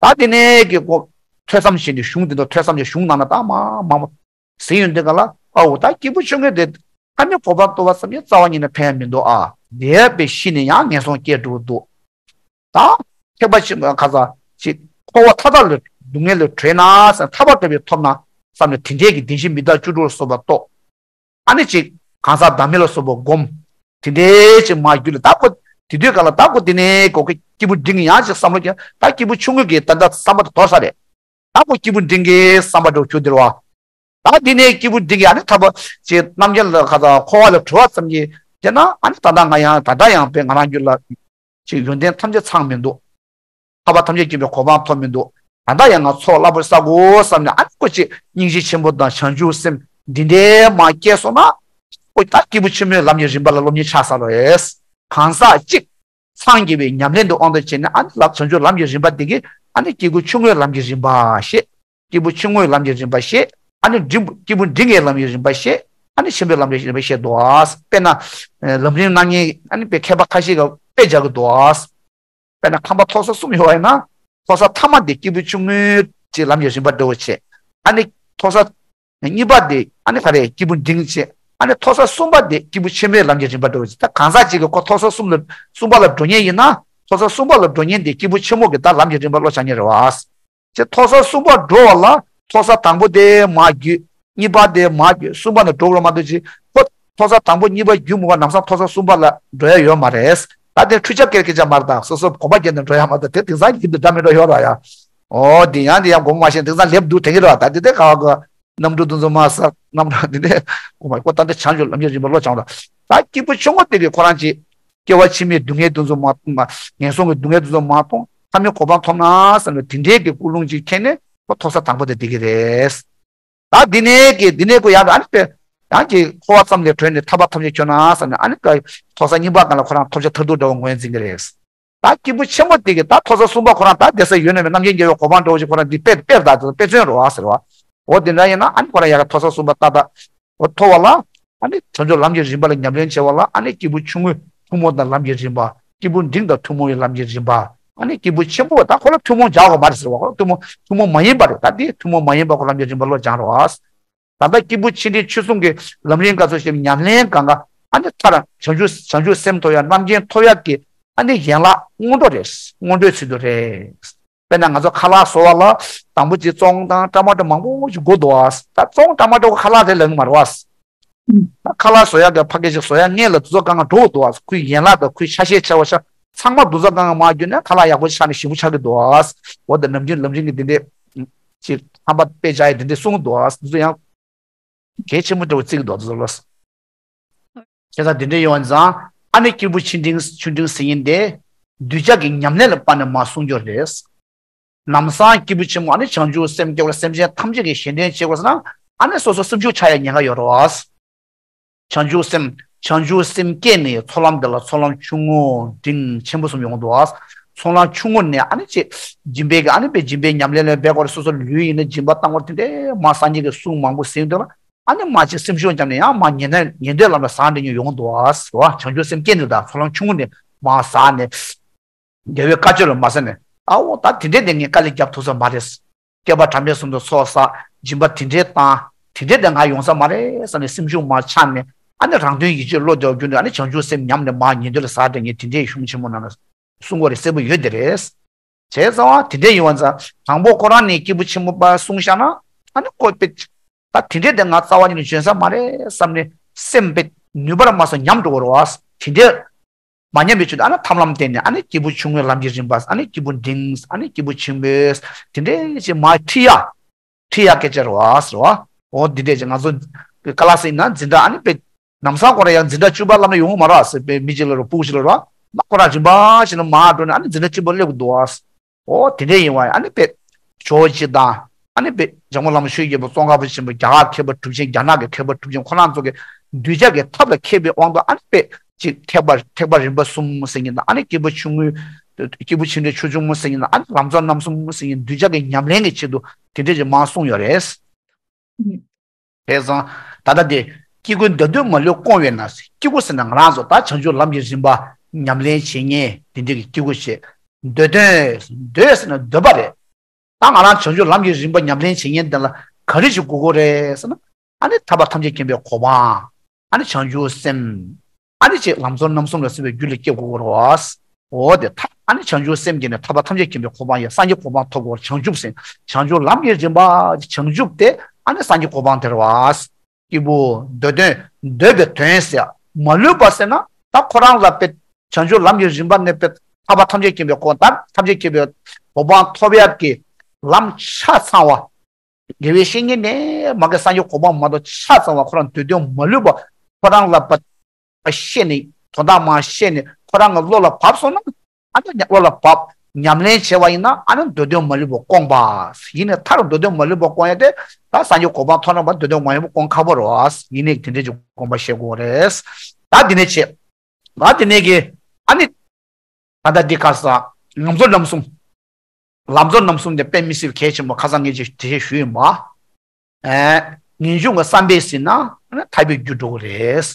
ད་དེ་ནས་ཀྱི་ཁོ་ཐོས་བསམ་བྱས་ནས་གཞུང་འདི་དང་ཐོས་བསམ་གྱི་གཞུང་ནང་ན་ད་མ་མ་མ་ཟིན་ཡོང་དུས་ག་ལ་ཨ་འོ་ད་སྐྱེས་བུ་ཆུང་ངུ་དེ་ ཐ་མའི་གོ་འཕང་ཐོབ་པ་ཙམ་གྱིས་རྩ་བ་ཉིད་ནས་ཕན་ཡ་མི་འདུག་ཨ། དེ་བས་ཤི་ནས་ཡང་ངན་སོང་སྐྱེ་འགྲོ་འདུག་ད་ཐེག་པ་ཆེན་པོ་ག་ས་ཅིག་འཁོར་བ་མཐའ་དག་ལས་སྡུག་བསྔལ་ལས་གྲོལ་ན་བསམ་ཐར་པ་དགྲ་བཅོམ་པ་ཐོབ་ན་བསམ་ནས་དེ་འདྲའི་གི་བདེན་བཞི་མི་རྟག་བཅུ་དྲུག་ལ་སོགས་པ་རྟོགས། ཨ་ནི་ཅིག་གང་ཟག་བདག་མེད་ལ་སོགས་པ་སྒོམ། དེ་འདྲའི་ཅིག་མ་རྒྱུད་ལ་ད་ཁོ་དེ་དུས་ག་ལ་ད་ཁོ་དེ་ནས་ཁོ་གི་སྐྱེས་བུ་འབྲིང་ཡང་ཅིག་བསམ་བློ་ཀྱང་ད་སྐྱེས་བུ་ཆུང་ངུ་གི་ད་ལྟ་བསམ་པ་དེ་དོར་ས་རེད། ད་ཁོ་སྐྱེས་བུ་འབྲིང་གི་བསམ་པ་འགྲོ་ཁྱུ་དེ་རེད་བ། ད་དེ་ནས་སྐྱེས་བུ་འབྲིང་གི་ཨ་ནི་ཐར་པ་ཅིག་རྣམ་མཁྱེན་ལ་ག་ད་འཁོར་བ་ལས་གྲོལ་བ་ཙམ་གྱིས་དེ་ན་ཨ་ནི་ད་ལྟ་ང་ཡང་ད་ལྟ་ཡང་དཔེ་ང་རང་རྒྱུད་ལ་ཅིག་ཡོན་ཏན་ཐམས་ཅད་ཚང་མི་འདུག་ཐར་པ་ཐམས་ཅད་མཁྱེན་པའི་གོ་འཕང་ཐོབ་མི་འདུག་ད་ལྟ་ཡང་ང་ཚོགས་རླབས་པོ་བསག་དགོས་བསམ་ནས་ཨ་ནི་ཁོ་ཅིག་སྙིང་རྗེ་ཆེན་པོ་དང་བྱང་ཆུབ་སེམས་འདི་འདྲའི་མ་སྐྱེས་སོང་ན། ཁོ་ད་སྐྱེས་བུ་ཆེན་མོའི་ལམ་གྱི་རིམ་པ་ལ་སློབ་གཉེར་ཆགས་ས་རེད། གང་ཟག་གཅིག་སངས་རྒྱས་པའི་ཉམས་ལེན་དུ་དབང་དུ་བྱས་ནས་ཨ་ནི་ལམ་བྱང་ཆུབ་ལམ་གྱི་རིམ་པ་འདི་གིས་ཨ་ནི་སྐྱེས་བུ་ཆུང་ངུའི་ལམ་གྱི་རིམ་པ་ཤེས། སྐྱེས་བུ་ཆུང་ངུའི་ལམ་གྱི་རིམ་པ་ཤེས། ཨ་ནི་འབྲིང་སྐྱེས་བུ་འབྲིང་གི་ལམ་གྱི་རིམ་པ་ཤེས། ཨ་ནི་ཆེན་པོའི་ལམ་གྱི་རིམ་པ་ཤེས་འདུག་ཨ། དཔེར་ན། ལམ་རིམ་རྣམ་ངེས་ཨ་ནི་དཔེ་མཁས་པ་ཁ་ཤས་ཀྱིས་དཔེ་སྦྱར་གྱི་འདུག་ཨ། དཔེར་ན་ཁམས་པ་མཐོ་ས་གསུམ་ཡོད་པ་ཡིན་ན། མཐོ་ས་མཐའ་མ་དེ་སྐྱེས་བུ་ཆུང་ངུའི་ལམ་གྱི་རིམ་པ་འདྲ་བོ་བྱས། ཨ་ནི་མཐོ་ས་གཉིས་པ་དེ་ཨ་ནི་ག་རེ་སྐྱེས་བུ་འབྲིང་བྱས། ཨ་ནི་མཐོ་ས་གསུམ་པ་དེ་སྐྱེས་བུ་ཆེན་པོའི་ལམ་གྱི་རིམ་པ་འདྲ་བོ་བྱས། ད་གང་ཟག་ཅིག་གིས་ཁོ་མཐོ་ས་གསུམ་ལ་གསུམ་པ་ལ་འགྲོ་མཁན་ཡིན་ན་མཐོ་ས་གསུམ་པ་ལ་འགྲོ་མཁན་དེ་སྐྱེས་བུ་ཆེན་པོ་གི་ད་ལམ་གྱི་རིམ་པ་བློ་འཆར་མཁན་རེད་བ། ཅེས་མཐོ་ས་གསུམ་པར་འགྲོ་བ་ལ་མཐོ་ས་དང་པོ་དེ་མར་བརྒྱུད། གཉིས་པ་དེ་མར་བརྒྱུད། གསུམ་པ་ནས་འགྲོ་དགོས་མ་གཏོགས་ཅིག་ཁོ་མཐོ་ས་དང་པོ་གཉིས་པ་བརྒྱུད་མུར་བ་ལམ་སང་མཐོ་ས་གསུམ་པ་ལ་འགྲོ་ཡ་ཡོད་མ་རེད། ད་དེ་འཕྲུལ་ཆ་སྐད་སྐད་ཆ་མ་རེད། ད་སོ་སོ་གོམ་པ་བརྒྱབ་ནས་འགྲོ་ཡ་མ་གཏོགས་དེ་དེང་སང་ཡིན་དུ་འདྲ་མི་འགྲོ་ཡོད་ར་ཡ། ཨོ་དེ་ཡང་དེ་ཡང་དགོངས་པ་མ་ཤེས་དེང་སང་ལེབ་འདུག་དེ་གི་ར་ད་དེ་དེ་ག་བ་ག་གནམ་གྲུ་དུ་ཚོ་མ་ས་གནམ་གྲུ་དེ་དེ་གོ་མ་ཁོ་ད་དེ་བྱང་ཆུབ་ལམ་གྱི་རིམ་པ་བློ་སྦྱང་ར། ད་སྐྱེས་བུ་ཆུང་ངུ་དེ་གི་ཁོ་རང་ཅིག་སྐྱེ་བ་ཕྱི་མའི་སྡུག་བསྔལ་དེ་ཚོ་མ་མཐོང་། ངན་སོང་གི་སྡུག་བསྔལ་དེ་ཚོ་མ་མཐོང་། ཐ་མའི་གོ་འཕང་ཐོབ་ན་བསམ་ནས་དེ་འདྲའི་གི་ཀུན་སློང་ཅིག་འཁྱེར་ནས་ཁོ་མཐོ་ས་དང་པོ་དེ་བསྡད་ཀྱི་རེད། ད་འདི་ནས་ཀྱི་འདི་ནས་ཀོ་ཡང་ཨ་ནི་པས་ཡང་ཀྱི་འཁོར་བ་ཙམ་ལས་གྲོལ་ནས་ཐར་པ་ཐམས་ཅད་ཁྱོད་ན་བསམ་ནས་ཨ་ནི་ཀ་མཐོ་ས་གཉིས་པ་སྒང་ལ་ཁོ་རང་ཐོབ་བྱ་མཐར་ཐུག་འདྲ་བོ་ངོས་འཛིན་གྱི་རེད། ད་སྐྱེས་བུ་ཆེན་པོ་དེ་གི་ད་མཐོ་ས་གསུམ་པ་ཁོ་རང་ད་བསྡད་ས་ཡོད་ན་མེད་རྣམ་མཁྱེན་རྒྱལ་བའི་གོ་འཕང་འདྲ་བོ་ཞིག་ཁོ་རང་འདི་དཔེ་དཔེ་ད་དཔེ་མཚོན་རེད་བ་ཟེར་བ། འོ་དེ་འདྲ་ཡིན་ན་ཨ་ནི་ཁོ་རང་ཡ་ག་མཐོ་ས་གསུམ་པ་ཏག་ཏག་འོ་མཐོ་བ་ལ། ཨ་ནི་བྱང་ཆུབ་ལམ་གྱི་རིམ་པ་ལ་ཉམས་ལེན་བྱེད་པ་ལ་ཨ་ནི་སྐྱེས་བུ་ཆུང་ངུའི་ཐུན་མོང་དང་ལམ་གྱི་རིམ་པ། སྐྱེས་བུ་འབྲིང་དང་ཐུན་མོང་བའི་ལམ་གྱི་རིམ་པ། ཨ་ནི་སྐྱེས་བུ་ཆེན་པོ་ད་ཁོ་ལ་ཐུན་མོང་སྦྱར་དགོས་མ་རེད་ཟེར་བ། ཁོ་ལ་ཐུན་མོང་ཐུན་མོང་མ་ཡིན་པ་རེད། ད་དེ་ཐུན་མོང་མ་ཡིན་པ་ཁོ་ལམ་གྱི་རིམ་པ་བློ་སྦྱང་རོགས། ད་ལྟ་སྐྱེས་བུ་ཆེ་འབྲིང་ཆོས་གསུམ་གྱི་ལམ་རིམ་ག་ཚོད་ཞིག་ཉམས་ལེན་གང་ག་ཨ་ནི་མཐར་བྱང་ཆུབ་བྱང་ཆུབ་སེམས་ཐོབ་ཡ་རྣམ་མཁྱེན་ཐོབ་ཡ་གི་ཨ་ནི་ཡན་ལག་སྔོན་འགྲོ་རེད། སྔོན་འགྲོའི་ཚུལ་དུ་རེད། དཔེར་ན་ང་ཚོ་ཁ་ལག་བཟོ་བ་ལ་དང་པོ་ཅིག་བཙོང་དང་ཊ་མ་ཊོ་མང་པོ་ཞིག་དགོས་འདུག་ཨ། ད་བཙོང་ཊ་མ་ཊོ་ཁ་ལག་རེད་ལབ་ཀྱི་མ་རེད་བ། ད་ཁ་ལག་བཟོ་ཡག་གི་ཕ་གི་ཞིག་བཟོ་ཡག་སྔོན་ལ་དུས་ཚོད་གང་ག་འགྲོ་འདུག་ཨ། ཁོའི་ཡན་ལག་དང་ཁོའི་ཆ་ཤས་ཆ་བ་ཆ་ཚང་མ་དུས་ཚོད་གང་ག་མ་བརྒྱུད་ནས་ཁ་ལག་ཡག་པོ་ཆགས་ནས་ཞིམ་པོ་ཆགས་ཀྱི་འདུག་ཨ། འོ་ད་ནམ་རྒྱུན་ལམ་རིམ་གྱི་འདི་འདྲས་ཅིག་ཧམ་པ་དཔེ་བྱ་ཡི་འདི་འདྲས་གསུང་གི་འདུག་ཨ། འདི་ཚོ་ཡང་གལ་ཆེན་པོ་འདྲ་བོ་བརྩི་གི་འདུག་ཨ། འདི་ཚོ་ལ། བྱས་ཙང་དེ་འདྲ་ཡོང་བ་ཙང་ཨ་ནི་སྐྱེས་བུ་ཆུང་འབྲིང་ཆུང་འབྲིང་ཟེར་མཁན་དེ་གདུལ་བྱ་གི་ཉམས་ལེན་ལ་དཔག་ནས་མར་གསུངས་རྒྱུ་རེད། ལམ་སང་སྐྱེས་བུ་ཆེན་པོ་ཨ་ནི་བྱང་ཆུབ་སེམས་སྐྱེ་བར་སེམས་ཅན་ཐམས་ཅད་ཀྱི་གཞན་དོན་བྱེད་དགོས་ཟེར་ན་ཨ་ནི་སོ་སོ་སེམས་ཤུགས་ཆག་ཡ་ཉེན་ཁ་ཡོད་རེད་བ། བྱང་ཆུབ་སེམས་བྱང་ཆུབ་སེམས་བསྐྱེད་ནས་ཚོགས་ལམ་འདི་ལ་ཚོགས་ལམ་ཆུང་ངུ་འབྲིང་ཆེན་པོ་གསུམ་ཡོང་གི་འདུག་བ། ཚོགས་ལམ་ཆུང་ངུ་ནས་ཨ་ནི་ཅེ་སྦྱིན་པའི་གི་ཨ་ནི་པའི་སྦྱིན་པའི་ཉམས་ལེན་ལ་འབད་དགོས་རེད། སོ་སོ་ལུས་ཡིན་ན་སྦྱིན་པ་བཏང་དགོས་རེད། དེ་འདྲའི་མ་སངས་རྒྱས་ཀྱི་གསུང་མང་པོ་ཟིན་འདུག་ལ། ཨ་ནི་མ་ཅིག་སེམས་ཤུགས་བརྒྱབ་ནས་ཡང་མ་ཉན་ན་ཉན་འདོད་ལམ་ལ་ཟག་འདྲེན་ཉུང་ཡོང་འདུག་ཨ་ཟེར་བ། བྱང་ཆུབ་སེམས་བསྐྱེད་འདི་དང་ཚོགས་ལམ་ཆུང་ངུ་ནས་མ་ཟག་ནས། རྒྱལ་བའི་བཀའ་ཆོས་ལ་མ་ཟག་ནས་ཨ་འོ་ད་དེ་འདྲས་དེ་ངས་དཀའ་ལས་རྒྱབ་ཐུབ་ས་མ་རེད། བསྐལ་པ་གྲངས་མེད་གསུམ་དུ་ཚོགས་བསགས་སྦྱིན་པ་དེ་འདྲས་བཏང་དེ་འདྲས་དེ་ང་ཡོང་ས་མ་རེད་བསམ་ནས་སེམས་ཤུགས་མ་ཆག་ནས་ཨ་ནི་རང་དོན་ཡིད་བྱེད་བློ་བདེ་བ་རྒྱུ་འདྲ་ཨ་ནི་བྱང་ཆུབ་སེམས་ཉམས་ནས་མ་ཉན་འདོད་ལ་ཟག་འདྲེན་ངས་དེ་འདྲས་གཞུང་ཆེན་མོ་ནང་ལ་གསུང་གི་རེད། གསལ་པོ་ཡོད་དེ་རེད། བྱས་ཙང་བ་དེ་འདྲས་ཡིན་བ་ཙང་དང་པོ་ཁོ་རང་ནས་སྐྱེས་བུ་ཆེན་པོ་པ་གསུངས་བཞག་ན་ཨ་ནི་ཁོ་དཔེ་ད་དེ་འདྲས་དེ་ང་རྩ་བ་ཉིད་ནས་འཇོན་ས་མ་རེད་བསམ་ནས་སེམས་དཔེ་ནུས་པར་མ་སོང་ཉམས་འགྲོ་བ་རེད་བ། དེ་འདྲས་མ་ཉམས་པའི་ཆེད་དུ་ཨ་ནི་ཐབས་ལམ་བསྟན་ནས་ཨ་ནི་སྐྱེས་བུ་ཆུང་ངུའི་ལམ་གྱི་རིམ་པ་ཨ་ནི་སྐྱེས་བུ་འབྲིང་ཨ་ནི་སྐྱེས་བུ་ཆེན་པོའི་དེ་འདྲས་ཅིག་མ་ཁྲིད་ཡ་ཁྲིད་ཡ་སྐད་ཆ་རེད་བ་ཟེར་བ། འོ་འདི་འདྲས་ཅིག་ང་ཚོ་ཀ་ལ་སི་ཡིན་ན་འཛིན་གྲྭ་ཨ་ནི་དཔེ། ལམ་སང་ཁོ་རང་ཡང་འཛིན་གྲྭ་བཅུ་པ་ལབ་ན་ཡོང་གི་མ་རེད་ཟེར་བའི་མི་གཅིག་ལ་རོ་སྤུ་གཅིག་ལ་རོ། མ་ཁོ་རང་རིམ་པ་བྱས་ནས་མར་འགྲོ་ནས་ཨ་ནི་འཛིན་གྲྭ་བཅུ་པ་སླེབས་འདུག་ཨ། ཨོ་དེ་འདྲས་ཡིན་བ་ཨ་ནི་པས། ཇོ་བོ་རྗེ་དང་། ཨ་ནི་པས་འཇམ་མགོན་བླ་མ་ཆོས་རྒྱལ་པོ་ཙོང་ཁ་པ་ཆེན་པོ་རྒྱ་གར་མཁས་པ་གྲུབ་ཆེན་རྒྱ་ནག་གི་མཁས་པ་གྲུབ་ཆེན་ཁོ་རང་ཚོ་གི་གདུལ་བྱ་གི་ཐབས་ལ་མཁས་པའི་དབང་དུ་ཨ་ནི་པས་ཅིག་ཐེག་པ་ཐེག་པ་རིམ་པ་གསུམ་ཟེར་མཁན་དང་ཨ་ནི་སྐྱེས་བུ་ཆུང་ངུའི་སྐྱེས་བུ་ཆེ་འབྲིང་ཆུང་ཆུང་ངུ་ཟེར་མཁན་དང་ཨ་ནི་ལམ་གཙོ་རྣམ་གསུམ་ཟེར་མཁན་གདུལ་བྱ་གི་ཉམས་ལེན་གྱི་ཆེད་དུ་དེ་འདྲས་ཀྱི་མར་གསུངས་ཡོད་རེད། བྱས་ཙང་། ད་ལྟ་དེ། སྐྱེ་དགུའི་འདོད་དོན་མ་ལུས་སྐོང་བས་ན། སྐྱེ་དགུ་ཟེར་ན་ང་རང་ཚོ་ད་བྱང་ཆུབ་ལམ་གྱི་རིམ་པ་ཉམས་ལེན་བྱེད་མཁན་དེ་འདྲ་གི་སྐྱེ་དགུ་བྱེད། འདོད་དོན། འདོད་ཟེར་ན་འདོད་པ་རེད། ད་ང་རང་བྱང་ཆུབ་ལམ་གྱི་རིམ་པ་ཉམས་ལེན་བྱེད་མཁན་དེ་ལ་ག་རེ་ཞིག་དགོས་ཀྱི་རེད་ཟེར་ན། ཨ་ནི་ཐར་པ་ཐམས་ཅད་མཁྱེན་པའི་གོ་འཕང་། ཨ་ནི་བྱང་ཆུབ་སེམས། ཨ་ནི་ཅིག་ལམ་གཙོ་རྣམ་གསུམ་ལ་སོགས་པའི་རྒྱུད་ལ་སྐྱེ་དགོས་རེད་བ། འོ་དེ་ཐ་ཨ་ནི་བྱང་ཆུབ་སེམས་ཀྱིས་ནི་ཐར་པ་ཐམས་ཅད་མཁྱེན་པའི་གོ་འཕང་ཡང་སངས་རྒྱས་གོ་འཕང་ཐོབ་དགོས། བྱང་ཆུབ་སེམས། བྱང་ཆུབ་ལམ་གྱི་རིམ་པ། བྱང་ཆུབ་དེ་ཨ་ནི་སངས་རྒྱས་གོ་འཕང་དེ་རེད་བ། སྐྱེས་བུ་འདོད་དོན། འདོད་པའི་དོན་ཟེར། མ་ལུས་པ་ཟེར་ན་ད་ཁོ་རང་ལ་དཔེ་བྱང་ཆུབ་ལམ་གྱི་རིམ་པ་ནས་དཔེ་ཐར་པ་ཐམས་ཅད་མཁྱེན་པའི་གོ་ད་ཐམས་ཅད་མཁྱེན་པའི་གོ་འཕང་ཐོབ་ཡག་གི་ལམ་ཆ་ཚང་བ། དགེ་བའི་བཤེས་གཉེན་ནས་མ་གི་སངས་རྒྱས་གོ་འཕང་མ་གཏོགས་ཆ་ཚང་བ་ཁོ་རང་འདོད་དོན་མ་ལུས་པ་ཁོ་རང་ལ་བ་ཤེས་ནས་དོན་དག་མ་ཤེས་ནས་ཁོ་རང་གི་བློ་ལ་བབས་སོང་ན། ཨ་ནི་བློ་ལ་བབས་ཉམས་ལེན་བྱས་པ་ཡིན་ན་ཨ་ནི་འདོད་དོན་མ་ལུས་པ་སྐོང་བ། ཡིན་ནའི་མཐར་འདོད་དོན་མ་ལུས་པ་སྐོང་ཡ་དེ་ད་སངས་རྒྱས་གོ་འཕང་ཐོབ་ན་མ་འདོད་དོན་མ་ལུས་པ་སྐོང་ཁག་པོ་རེད་བ། ཡིན་ནའི་དེ་འདྲའི་ཅིག་དགོངས་པ་བཞེས་དགོས་རེད། ད་དེ་ནས་བྱས། ད་དེ་ནས་ཀྱི་ཨ་ནི་ད་ལྟ་འདི་ག་ས་ལམ་གཙོ་རྣམ་གསུམ། ལམ་གཙོ་རྣམ་གསུམ་དེ་དཔེ་མི་སྲིད་གལ་ཆེན་པོ། ཁ་སང་ངས་ཅིག་དེ་ཞུས་ཡིན་པ། ངེས་འབྱུང་གི་བསམ་པས་ཟིན་ན་ཐར་པའི་རྒྱུར་འགྲོ་གི་རེད།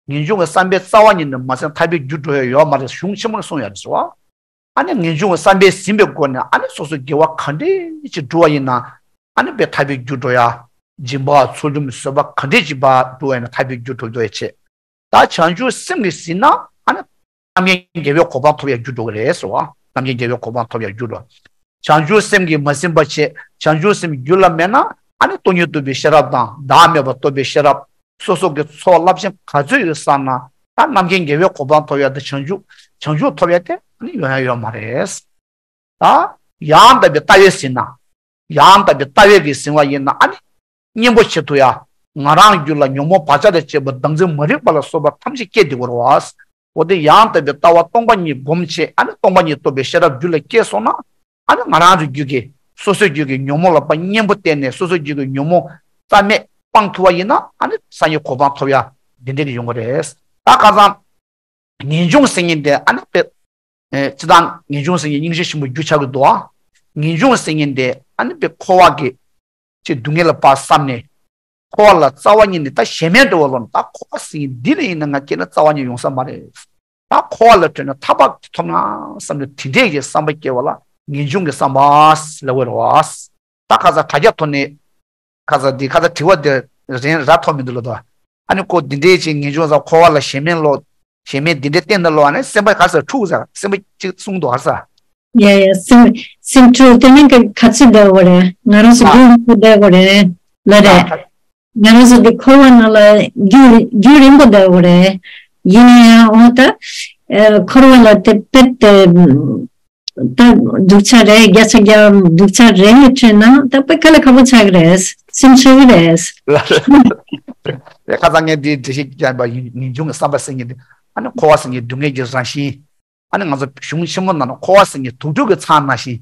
ངེས་འབྱུང་གི་བསམ་པའི་རྩ་བ་ཉིད་ནས་མ་ཟིན་ཐར་པའི་རྒྱུར་འགྲོ་ཡ་ཡོད་མ་རེད། གཞུང་ཆེན་མོ་ནས་གསུངས་ཡོད་རེད་ཟེར་བ། ཨ་ནི་ངེས་འབྱུང་གི་བསམ་པས་ཟིན་པའི་སྒོ་ནས་ཨ་ནི་སོ་སོ་དགེ་བ་ག་འདྲས་ཅིག་བསྒྲུབ་པ་ཡིན་ན། ཨ་ནི་དཔེ་ཐར་པའི་རྒྱུར་འགྲོ་ཡ། སྦྱིན་པ་ཚུལ་ཁྲིམས་བཟོད་པ་ག་འདྲས་ཅིག་བསྒྲུབ་པ་ཡིན་ན་ཐར་པའི་རྒྱུར་འགྲོ་འགྲོ་ཡ་བྱེད། ད་བྱང་ཆུབ་སེམས་ཀྱིས་ཟིན་ན་ཨ་ནི་རྣམ་མཁྱེན་རྒྱལ་བའི་གོ་འཕང་ཐོབ་ཡ་རྒྱུར་འགྲོ་གི་རེད་ཟེར་བ། རྣམ་མཁྱེན་རྒྱལ་བའི་གོ་འཕང་ཐོབ་ཡ་རྒྱུར་འགྲོ། བྱང་ཆུབ་སེམས་ཀྱིས་མ་ཟིན་པ་བྱས། བྱང་ཆུབ་སེམས་རྒྱུད་ལ་མེད་ན་ཨ་ནི་སྟོང་ཉིད་རྟོགས་པའི་ཤེས་རབ་དང་བདག་མེད་པ་རྟོགས་པའི་ཤེས་རབ། སོ་སོ་གི་ཚོགས་རླབས་ཆེན་ག་ཚོད་ཡོད་བསམ་ན་ད་རྣམ་མཁྱེན་རྒྱལ་བའི་གོ་འཕང་ཐོབ་ཡ་དེ་བྱང་ཆུབ་བྱང་ཆུབ་ཐོབ་ཡ་དེ་ཨ་ནི་ཡོང་ཡ་ཡོད་མ་རེད། ད་ཡང་དག་པའི་ལྟ་བས་ཟིན་ན། ཡང་དག་པའི་ལྟ་བས་ཀྱིས་ཟིན་པ་ཡིན་ན་ཨ་ནི། གཉེན་པོ་བྱེད་ཐུབ་ཡ། ང་རང་རྒྱུད་ལ་ཉོན་མོངས་བག་ཆགས་དང་བཅས་པ་བདག་འཛིན་མ་རིག་པ་ལ་སོགས་པ་ཐམས་ཅད་སྐྱེས་བསྡད་ཀྱི་ཡོད་རེད་བ། འོ་དེ་ཡང་དག་པའི་ལྟ་བ་སྟོང་པ་ཉིད་སྒོམ་བྱས་ཨ་ནི་སྟོང་པ་ཉིད་རྟོགས་པའི་ཤེས་རབ་རྒྱུད་ལ་སྐྱེས་སོང་ན། ཨ་ནི་ང་རང་རང་རྒྱུད་ཀྱི་སོ་སོའི་རྒྱུད་ཀྱི་ཉོན་མོངས་ལ་ཕར་གཉེན་པོ་བསྟེན་ནས་སོ་སོའི་རྒྱུད་ཀྱི་ཉོན་མོངས་རྩ་མེད་སྤང་ཐུབ་པ་ཡིན་ན་ཨ་ནི་སངས་རྒྱས་གོ་འཕང་ཐོབ་ཡ་འདི་འདྲ་གི་ཡོང་གི་རེད། ད་ཁ་སང་། ངེས་འབྱུང་ཟེར་མཁན་དེ་ཨ་ནི་དཔེ། ཨེ་སྤྱིར་བཏང་ངེས་འབྱུང་ཟེར་མཁན་སྙིང་རྗེ་ཆེན་པོ་རྒྱུ་ཆགས་ཀྱི་འདུག་ཨ། ངེས་འབྱུང་ཟེར་མཁན་དེ་ཨ་ནི་དཔེ་འཁོར་བ་གི་ཅིག་སྡུག་བསྔལ་ལ་ཕར་བསམ་ནས། འཁོར་བ་ལ་རྩ་བ་ཉིད་ནས་ད་ཞེན་མེད་འགྲོ་བ་ལོ་ན་ད་འཁོར་བ་ཟེར་མཁན་འདི་ལ་ཡིན་ན་ང་སྐྱེས་ན་རྩ་བ་ཉིད་ཡོང་ས་མ་རེད། ད་འཁོར་བ་ལ་བྲོས་ན་ཐར་པ་ཐོབ་ན་བསམ་ནས་དེ་འདྲས་ཀྱི་བསམ་པ་སྐྱེ་བ་ལ་ངེས་འབྱུང་གི་བསམ་པ་ལབ་དགོས་རེད་བ། ད་ཁ་སང་དྲ་རྒྱ་ཐོག་ནས། ཁ་ས་འདི་ཁ་ས་དྲི་བ་འདི་རན་ར་ཐོག་མི་འདུག་ལ་དོ། ཨ་ནི་ཁོ་འདི་འདྲའི་ཅིག་ངེས་འབྱུང་ཟ་འཁོར་བ་ལ་ཞེན་མེད་ལོ། ཞེན་མེད་འདི་འདྲའི་བསྟེན་ན་ལོ། ཨ་ནི་སེམས་པ་ག་ས་འཁྲུག་ཟ་སེམས་པ་ཅིག་གསུང་འདུག་ཧ་ས། ཡ་ཡ་སེམས་སེམས་འཁྲུག་དེ་ནི་ག་ག་ཚོད་བསྡད་པ་རེད། ང་རང་ཚོ་ཨ་རྒྱུན་རིང་པོ་བསྡད་པ་རེད་ལ་རེད། ཨ་ང་རང་ཚོ་འདི་འཁོར་བ་ནང་ལ་རྒྱུན་རྒྱུན་རིང་པོ་བསྡད་པ་རེད། ཡིན་ན་ཡང་འོ་ད་ཨ་འཁོར་བ་ལ་དེ་དཔེ་དེ། ད་སྡུག་ཅག་རེད། བརྒྱ་ཆ་བརྒྱ་སྡུག་ཅག་རེད་ནས་ཁྲིད་ན་ད་དཔེ་དཀའ་ལས་ཁག་པོ་ཆགས་ཀྱི་རེད། སེམས་ཤོར་གྱི་རེད། ལ་ལ་ཁ་སང་ངས་འདི་འགྲེལ་བཤད་རྒྱག་པ་ཡིན། ངེས་འབྱུང་གི་བསམ་པ་ཟེར་མཁན་དེ་ཨ་ནི་འཁོར་བ་ཟེར་མཁན་སྡུག་བསྔལ་གྱི་རང་བཞིན། ཨ་ནི་ང་ཚོ་གཞུང་ཆེན་མོ་ནང་ན་འཁོར་བ་ཟེར་མཁན་དུག་སྦྲུལ་གྱི་ཚང་ནང་བཞིན།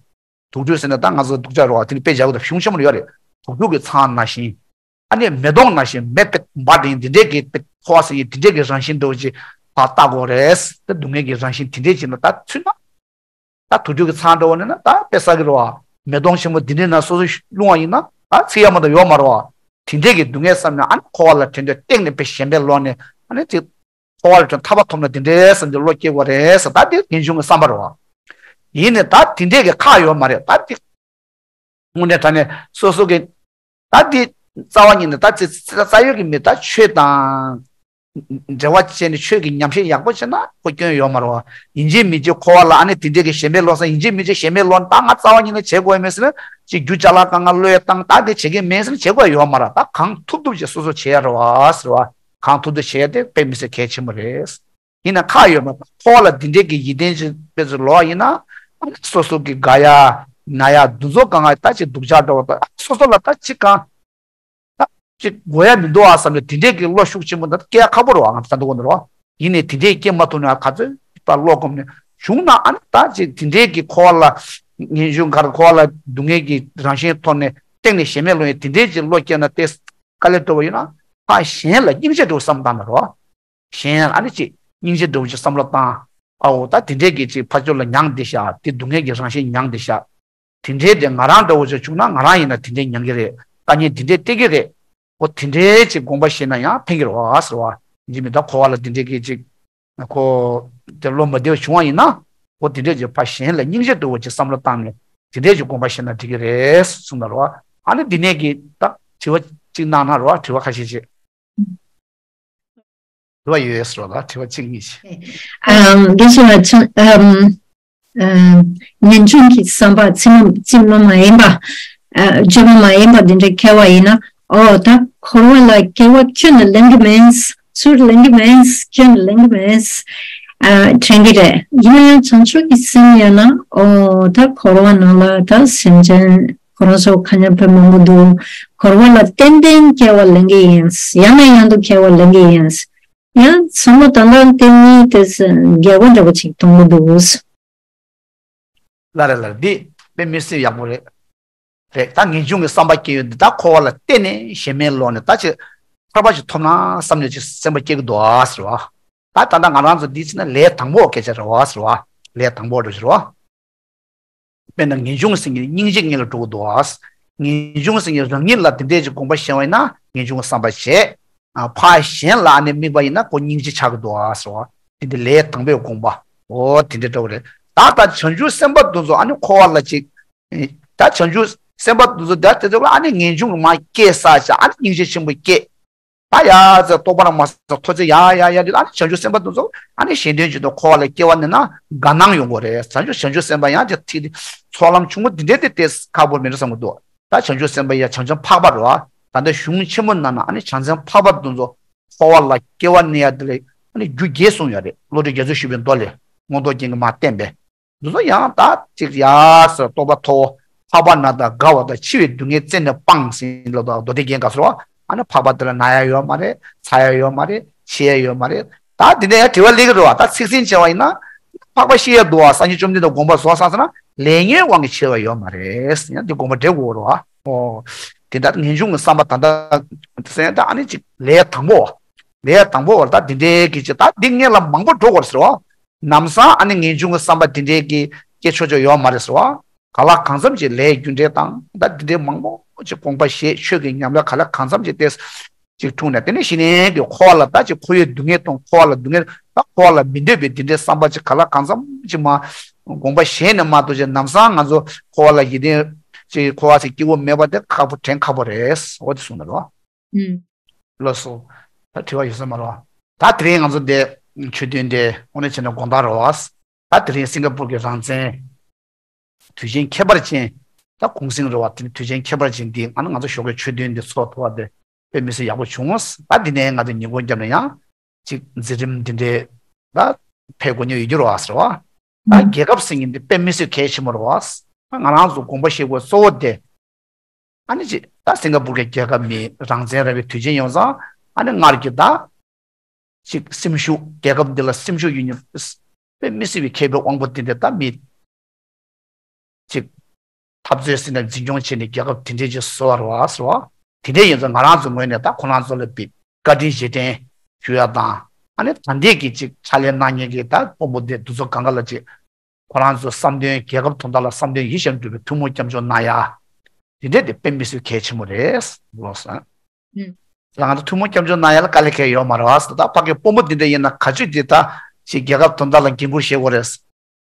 དུག་སྦྲུལ་ཟེར་ན་ད་ང་ཚོ་སྡུག་ཅག་རེད་བ། དེ་ནི་དཔེ་བཞག་དགོས། ད་གཞུང་ཆེན་མོ་ལ་ཡོད་རེད། དུག་སྦྲུལ་གྱི་ཚང་ནང་བཞིན། ཨ་ནི་མེ་དོང་ནང་བཞིན་མེ་དཔེ་འབར་དེ་འདི་འདྲས་ཀྱི་དཔེ་འཁོར་བ་ཟེར་མཁན་འདི་འདྲས་ཀྱི་རང་བཞིན་འདྲ་བོ་ཅིག་ད་ལྟ་དགོས་རེད། ད་སྡུག་བསྔལ་གྱི་རང་བཞིན་དེ་འདྲས་ཅིག་ལ་ད་ཚུད་ན། ད་དུག་སྦྲུལ་གྱི་ཚང་འདྲ་བོ་ནི་ན་ད་དཔེ་བསགས་ཀྱི་རེད་བ། མེ་དོང་ཆེན་པོ་འདི་འདྲའི་ནང་སོ་སོ་ལྷུང་བ་ཡིན་ན་ད་ཚིག་ཡ་མ་གཏོགས་ཡོད་མ་རེད་བ། དེ་འདྲས་ཀྱི་སྡུག་བསྔལ་བསམ་ནས་ཨ་ནི་འཁོར་བ་ལ་དྲན་དུས་སྟེང་ནས་དཔེ་ཞེན་པའི་བློ་ནས་ཨ་ནི་ཅིག་འཁོར་བ་ལ་དྲན་ཐར་པ་ཐོབ་ན་དེ་འདྲས་བསམ་གྱི་བློ་སྐྱེ་དགོས་རེད་ཟེར། ད་དེ་ངེས་འབྱུང་གི་བསམ་པ་རེད་བ། ཡིན་ནའི་ད་དེ་འདྲས་ཀྱི་ཁག་ཡོད་མ་རེད། ད་དེ་དངོས་གནས་དྲང་གནས་སོ་སོ་གི་ད་དེ་རྩ་བ་ཉིད་ནས་ད་ཅི་རྩ་ཡོད་ཀྱི་མི་ད་ཆོས་དང་འབྲེལ་བ་བྱས་ནས་ཆོས་ཀྱི་ཉམས་བཞེས་ཡག་པོ་བྱས་ན་ཁོ་སྐྱོན་ཡོད་མ་རེད་བ། ཡིན་གཅིག་མིན་གཅིག་འཁོར་བ་ལ་ཨ་ནི་དེ་འདྲས་ཀྱི་ཞེན་པའི་བློ་བསམ། ཡིན་གཅིག་མིན་གཅིག་ཞེན་པའི་བློ་ད་ང་རྩ་བ་ཉིད་ནས་བྱེད་དགོས་མེད་ཟེར་ན་ཅིག་རྒྱུ་ཅ་ལག་གང་ག་བློས་བཏང་ད་དེ་བྱེད་ཀྱི་མེད་ཟེར་ན་བྱེད་དགོས་ཡོད་མ་རེད། ད་གང་ཐུབ་ཐུབ་ཅིག་སོ་སོ་བྱེད་ཡ་རེད་བ་ཟེར་བ། གང་ཐུབ་ཐུབ་བྱེད་ཡ་དེ་དཔེ་མི་སྲིད་གལ་ཆེན་པོ་རེད། ཡིན་ན་ཁག་ཡོད་མ་རེད། འཁོར་བ་ལ་འདི་འདྲས་ཀྱི་ཡིད་བརྟན་ཅིག་དཔེ་ཚོ་ལོག་ཡིན་ན་སོ་སོ་གི་དགའ་ཡ་ན་ཡ་འདུ་འཛོམས་གང་ག་ད་ཅིག་སྡུག་ཅག་འདྲ་བོ་ད་སོ་སོ་ལ་ད་ཅིག་གང་ད་ཅིག་དགོས་ཡ་མི་འདུག་ཨ་བསམ་ནས་དེ་འདྲས་ཀྱི་བློ་ཤུགས་ཆེན་པོ་འདི་སྐྱེ་ཡ་ཁག་པོ་རེད་བ། ང་ཚོ་ད་འདུག་གོ་འདུག་རོ། ཡིན་ནའི་དེ་འདྲས་སྐྱེ་མ་ཐུབ་ན་ག་ཚོད་པ་བློ་གོམས་ནས་བྱུང་ན་ཨ་ནི་ད་ཅིག་དེ་འདྲས་ཀྱི་འཁོར་བ་ལ་ངེས་འབྱུང་གར་འཁོར་བ་ལ་སྡུག་བསྔལ་གྱི་རང་བཞིན་ཐོག་ནས་སྟེང་ནས་ཞེན་མེད་བློ་ཡིན་དེ་འདྲས་ཀྱི་བློ་སྐྱེ་ན་དེ་དཀའ་ལས་སྤྲོ་བོ་ཡིན་ན་ཕ་གཞན་ལ་སྙིང་རྗེ་འདྲ་བོ་བསམ་བཏང་ན་རོ། གཞན་ཨ་ནི་ཅིག་སྙིང་རྗེ་འདྲ་བོ་ཅིག་བསམ་བློ་བཏང་། ཨའོ་ད་དེ་འདྲས་ཀྱི་ཅིག་ཕ་ཆོས་ལ་མྱང་བསྡད་ཤག་དེ་སྡུག་བསྔལ་གྱི་རང་བཞིན་མྱང་བསྡད་ཤག་དེ་འདྲས་དེ་ང་རང་འདྲ་བོ་ཅིག་བྱུང་ན་ང་རང་ཡིན་ན་དེ་འདྲས་མྱང་གི་རེད། དཀའ་ངལ་དེ་འདྲས་སྟེར་གི་རེད། འོ་དེ་འདྲས་ཅིག་དགོངས་པ་བཞེས་ན་ཡང་ཕན་གི་རེད་བ་ཟེར་བ། ཡིན་གཅིག་མིན་གཅིག་འཁོར་བ་ལ་དེ་འདྲས་ཀྱི་ཅིག་ཁོ་དེ་བློ་མ་བདེ་བ་བྱུང་བ་ཡིན་ན་འོ་དེ་འདྲས་ཀྱི་ཕ་གཞན་ལ་སྙིང་རྗེ་འདྲ་བོ་ཅིག་བསམ་བློ་བཏང་ནས་དེ་འདྲས་ཀྱི་དགོངས་པ་བཞེས་ན་འགྲིག་གི་རེད་གསུངས་ན་རེད་བ། ཨ་ནི་འདི་ནས་ཀྱི་ད་དྲི་བ་ཅིག་གནང་ན་རེད་བ། དྲི་བ་ཁ་ཤས་ཅིག་དྲི་བ་ཡོད་ཟེར་བ་ལ་དྲི་བ་གཅིག་གཉིས་ཤིག་ཨམ། དེ་སོང་ལ་ཆང་ཨམ། ཨམ། ངེས་འབྱུང་གི་བསམ་པ་ཕྱི་མ་ཕྱི་མ་མ་ཡིན་པ། ཨ། བཅོས་མ་མ་ཡིན་པ་འདི་འདྲའི་སྐྱེ་བ་ཡིན་ན། ཨོ་ད་འཁོར་བ་ལ་སྐྱེ་བ་ཁྱོན་ནས་ལེན་གྱི་མེད། ཚུར་ལེན་གྱི་མེད། ཁྱོན་ནས་ལེན་གྱི་མེད། ཨ། དྲན་གྱི་རེད། ཡིན་ན་ཡང་བྱང་ཆུབ་ཀྱི་སེམས་ཡོད་ན། ཨོ་ད་འཁོར་བ་ནང་ལ་ད་སེམས་ཅན་ཁོ་རང་ཚོ་ཁ་ཉག་དཔེ་མང་པོ་འདུག་འཁོར་བ་ལ་ཏན་ཏན་སྐྱེ་བ་ལེན་གྱི་ཡིན། ཡང་ནས་ཡང་དུ་སྐྱེ་བ་ལེན་གྱི་ཡིན། ཡང་ཚང་མ་ད་ལྟ་བརྟེན་ནས་དེ་འགལ་བ་འདྲ་པོ་ཅིག་མཐོང་གི་འདུག་ལ་རེ་ལ་རེ། འདི་དཔེ་མི་སྲིད་ཡག་པོ་རེད། རེད། ད་ངེས་འབྱུང་གི་བསམ་པ་སྐྱེ་ཡོད་འདི། ད་འཁོར་བ་ལ་བརྟེན་ནས་གཞན་མའི་ལོག་ནས་ད་ཅིག་ཐར་པ་ཞིག་ཐོབ་ན་བསམ་ནས་ཅིག་སེམས་པ་སྐྱེ་གི་འདུག་ཨ་ཟེར་བ། ད་ད་ལྟ་ང་རང་ཚོ་འདི་བྱས་ན་ལས་དང་པོ་སྐད་ཆ་རེད་བ་ཟེར་བ། ལས་དང་པོ་རེད་ཟེར་བ། དཔེར་ན་ངེས་འབྱུང་ཟེར་མཁན་སྙིང་རྗེ་ངེས་ལ་འགྲོ་གི་འདུག་ཨ། ངེས་འབྱུང་ཟེར་མཁན་རང་ཉིད་ལ་དེ་འདྲས་ཀྱི་དགོངས་པ་བཞེས་པ་ཡིན་ན་ངེས་འབྱུང་གི་བསམ་པ་བྱེད། ཨ། ཕར་གཞན་ལ་ཨ་ནི་དམིགས་པ་ཡིན་ན་ཁོ་སྙིང་རྗེ་ཆགས་ཀྱི་འདུག་ཨ་ཟེར་བ། དེ་འདི་ལས་དང་པོའི་དགོངས་པ། འོ་དེ་འདྲས་འདྲ་བོ་རེད། ད་ལྟ་བྱང་ཆུབ་སེམས་དཔའ་དེ་ཚོ་ཨ་ནི་འཁོར་བ་ལ་ཅིག་ད་བྱང་ཆུབ་སེམས་དཔའ་དེ་ཚོ་ད་དེ་ཚོ་ལ་ཨ་ནི་ངེས་འབྱུང་གི་མར་སྐྱེས་ས་ཆ་ཨ་ནི་སྙིང་རྗེ་ཆེན་པོ་སྐྱེས། ད་ཡ་ཚེ་རྟོགས་པ་རང་མ་སོང་ཐོ་ཚེ་ཡ་ཡ་ཡ་དེ་ཨ་ནི་བྱང་ཆུབ་སེམས་དཔའ་དེ་ཚོ་ཨ་ནི་གཞན་དོན་བྱེད་དུ་འཁོར་བ་ལ་སྐྱེ་བ་ནི་ན་དགའ་སྣང་ཡོང་གི་རེད། བྱང་ཆུབ་བྱང་ཆུབ་སེམས་དཔའ་ཡང་དེ་ཐིག་དེ་ཚོགས་ལམ་ཆུང་ངུ་འདི་འདྲས་དེ་དེ་ཁག་པོ་མི་འདྲ་བསམ་གི་འདུག་ད་བྱང་ཆུབ་སེམས་དཔའ་ཡ་བྱང་ཆུབ་འཕགས་པ་རེད་བ། ད་ལྟ་གཞུང་ཆེན་མོ་ནང་ན་ཨ་ནི་བྱང་སེམས་འཕགས་པ་དེ་ཚོ་འཁོར་བ་ལ་སྐྱེ་བ་ནི་ཡ་དེ་ལས་ཨ་ནི་རྒྱུ་བརྒྱད་གསུངས་ཡོད་རེད། བློ་གྲོས་རྒྱ་མཚོས་ཞུས་པའི་མདོ་ལས་མངོན་རྟོགས་རྒྱན་གྱིས་མར་བསྟན་པས། འདི་ཚོ་ཡང་དག་ཅིག་ཡ་ཟེར་རྟོགས་པ་མཐོ་བོ། འཕགས་པ་ན་དང་དགའ་བ་དང་། འཆི་བའི་སྡུག་བསྔལ་རྩད་ནས་སྤངས་ཟེར་ལ་དང་མདོ་སྡེ་རྒྱན་ག་ཟེར་བ། ཨ་ནི་འཕགས་པ་དེ་ལ་ན་ཡ་ཡོད་མ་རེད། ཚ་ཡ་ཡོད་མ་རེད། འཆི་ཡ་ཡོད་མ་རེད། ད་འདི་ནས་ཡང་དྲི་བ་སླེབས་ཀྱི་རེད་བ། ད་ཚིག་ཟིན་བྱས་པ་ཡིན་ན་འཕགས་པ་ཤི་ཡ་འདུག་བ། སངས་རྒྱས་བཅོམ་ལྡན་འདས་དགོངས་པ་རྫོགས་སོང་ཟེར་ན་ལས་ཉོན་དབང་གིས་འཆི་བ་ཡོད་མ་རེད། ཡང་འདི་དགོངས་པ་འགྲེལ་དགོས་རེད་བ། ཨོ། དེ་ལྟར་ངེས་འབྱུང་གི་བསམ་པ་ད་ལྟ་ཟེར་ཡ་ད་ཨ་ནི་ཅིག་ལས་དང་པོ་བ། ལས་དང་པོ་བ་ད་འདི་འདྲའི་གི་ཅིག་ད་འདི་སྔོན་ལ་མང་པོ་འགྲོ་དགོས་རེད་ཟེར་བ། ལམ་སང་ཨ་ནི་ངེས་འབྱུང་གི་བསམ་པ་འདི་འདྲའི་གི་སྐྱེ་ཆོག་ཆོག་ཡོད་མ་རེད་ཟེར་བ། གང་ལ་གང་འཚམ་གྱི་ལས་རྒྱུ་འབྲས་དང་ད་འདི་འདྲའི་མང་པོ་ཅིག་དགོངས་པ་བཞེས། ཆོས་ཀྱི་ཉམས་ལེན་གང་ལ་གང་འཚམ་ཅིག་ཏེ་ཅིག་འཁྲུངས་ནས། དེ་ནས་གཞི་ནས་ཀྱི་འཁོར་བ་ལ་ད་ཅིག་འཁོར་བའི་སྡུག་བསྔལ་དང་འཁོར་བ་ལ་སྡུག་བསྔལ་ད་འཁོར་བ་ལ་མི་འདོད་པའི་འདི་འདྲའི་བསམ་པ་ཅིག་གང་ལ་གང་འཚམ་ཅིག་མ་དགོངས་པ་བཞེས་ནས་མ་གཏོགས་ཅིག་ལམ་སང་ང་ཚོ་འཁོར་བ་ལ་ཡིད་བརྟན་ཅིག་འཁོར་བ་ཟེར་སྐྱིད་པོ་མེད་པ་དེ་ཁག་པོ་དྲན་ཁག་པོ་རེད། འོ་དེ་གསུངས་ནས་རོ། ཨུམ། ལགས་སོ། ད་དྲི་བ་ཡོད་ས་མ་རེད་བ། ད་དེ་རིང་ང་ཚོ་འདི་ཆོས་ཐུན་འདི་དངོས་གནས་བྱས་ན་དགོང་དག་རེད་བ། ད་དེ་རིང་སིང་ག་པུར་གྱི་རང་བཙན་དུས་ཆེན་ཁྱད་པར་ཅན། ད་གུང་སེང་རེད་བ། དེ་ནི་དུས་ཆེན་ཁྱད་པར་ཅན་འདི་ང་ནི་ང་ཚོ་ཞོགས་ཀའི་ཆོས་ཐུན་འདི་ཚོགས་ཐུབ་པ་དེ་དཔེ་མི་སྲིད་ཡག་པོ་བྱུང་། ད་འདི་ནས་ང་ཚོ་ཉིན་གུང་རྒྱབ་ནས་ཡང་ཅིག་འཛིན་རིམ་འདི་འདྲའི་ད་ཕེབས་དགོས་མཁོ་ཡོད་རྒྱུ་རེད་བ་ཟེར་བ། ད་རྒྱལ་ཁབ་ཟེར་མཁན་འདི་དཔེ་མི་སྲིད་གལ་ཆེན་པོ་རེད་བ། ད་ང་རང་ཚོ་དགོངས་པ་བཞེས་དགོས་གཙོ་བོ་དེ། ཨ་ནི་ཅིག་ད་སིང་ག་པུར་གྱི་རྒྱལ་ཁབ་མི་རང་བཙན་རག་པའི་དུས་ཆེན་ཡོང་ཙང་ཨ་ནི་སྔར་གྱི་ད་ཅིག་སེམས་ཤུགས་རྒྱལ་ཁབ་འདི་ལ་སེམས་ཤུགས་ཡོད་མཁན་དཔེ་མི་སྲིད་པའི་མཁས་པའི་དབང་པོ་དེ་འདྲ་ད་མི་ཅིག་འཐབ་རྩོད་ཟེར་ནས་འཛིན་སྐྱོང་བྱས་ནས་རྒྱལ་ཁབ་དེ་འདྲས་ཅིག་བཟོ་བ་རེད་བ་ཟེར་བ། དེ་འདྲས་ཡིན་ཙང་ང་རང་ཚོ་ངོས་ནས་ད་ཁོ་རང་ཚོ་ལ་དཔེ་བཀའ་དྲིན་རྗེས་དྲན་ཞུ་ཡ་དང་། ཨ་ནི་ད་ལྟའི་གི་ཅིག་ཕྱག་ལས་གནང་མཁན་གྱི་ད་དཔོན་པོ་དེ་དེ་ཚོ་གང་ག་ལ་ཅིག་ཁོ་རང་ཚོ་བསམ་དོན་རྒྱལ་ཁབ་དོན་དག་ལ་བསམ་དོན་ཡིད་བཞིན་འགྲུབ་པའི་ཐུགས་སྨོན་སྐྱབས་འཇུག་གནང་ཡ། དེ་འདྲས་དེ་དཔེ་མི་སྲིད་གལ་ཆེན་པོ་རེད་ལགས་སོ། ཨུམ། ང་ཚོ་ཐུགས་སྨོན་སྐྱབས་འཇུག་གནང་ཡ་ལ་དཀའ་ལས་ཁག་ཡོད་མ་རེད་བ་ཟེར། ད་ཕ་གི་དཔོན་པོ་འདི་འདྲ་ཡིན་ན་ག་ཚོད་ཅིག་ད་ཅིག་རྒྱལ་ཁབ་དོན་དག་ལ་འགན་འཁུར་བཞེས་དགོས་རེད།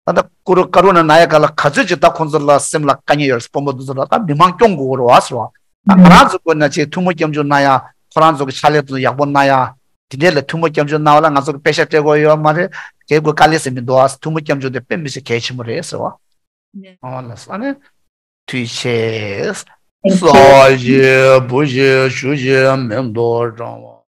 ད་ལྟ་ཀུ་རུ་ཀ་རུ་ན་ན་ཡ་ག་ལ་ག་ཚོད་ཅིག་ད་ཁོང་ཚོ་ལ་སེམས་ལ་དཀའ་ངལ་ཡོད་རེད། དཔོན་པོ་འདི་ཚོ་ལ་ད་མི་མང་སྐྱོང་དགོས་རེད་བ་ཟེར་བ། ད་ང་རང་ཚོ་དགོས་ན་ཅིག་ཐུགས་སྨོན་སྐྱབས་འཇུག་གནང་ཡ། ཁོ་རང་ཚོ་གི་ཕྱག་ལས་དེ་ཚོ་ཡག་པོ་གནང་ཡ། དེ་འདྲས་ལ་ཐུགས་སྨོན་སྐྱབས་འཇུག་གནང་བ་ལ་ང་ཚོ་གི་པེ་ཤ་སྤྲད་དགོས་ཡོད་མ་རེད། དེ་དགོས་དཀའ་ལས་ཟེར་མི་འདུག་བ། ཐུགས་སྨོན་སྐྱབས་འཇུག་དེ་དཔེ་མི་སྲིད་གལ་ཆེན་པོ་རེད་ཟེར་བ། ཨོ་ལགས་སོ། ཨ་ནི་ཐུགས་རྗེ་ཆེ། ས་གཞི་བུ་གཞི་ཆུ་གཞི་མེ་ཏོག་བཀྲ་བ།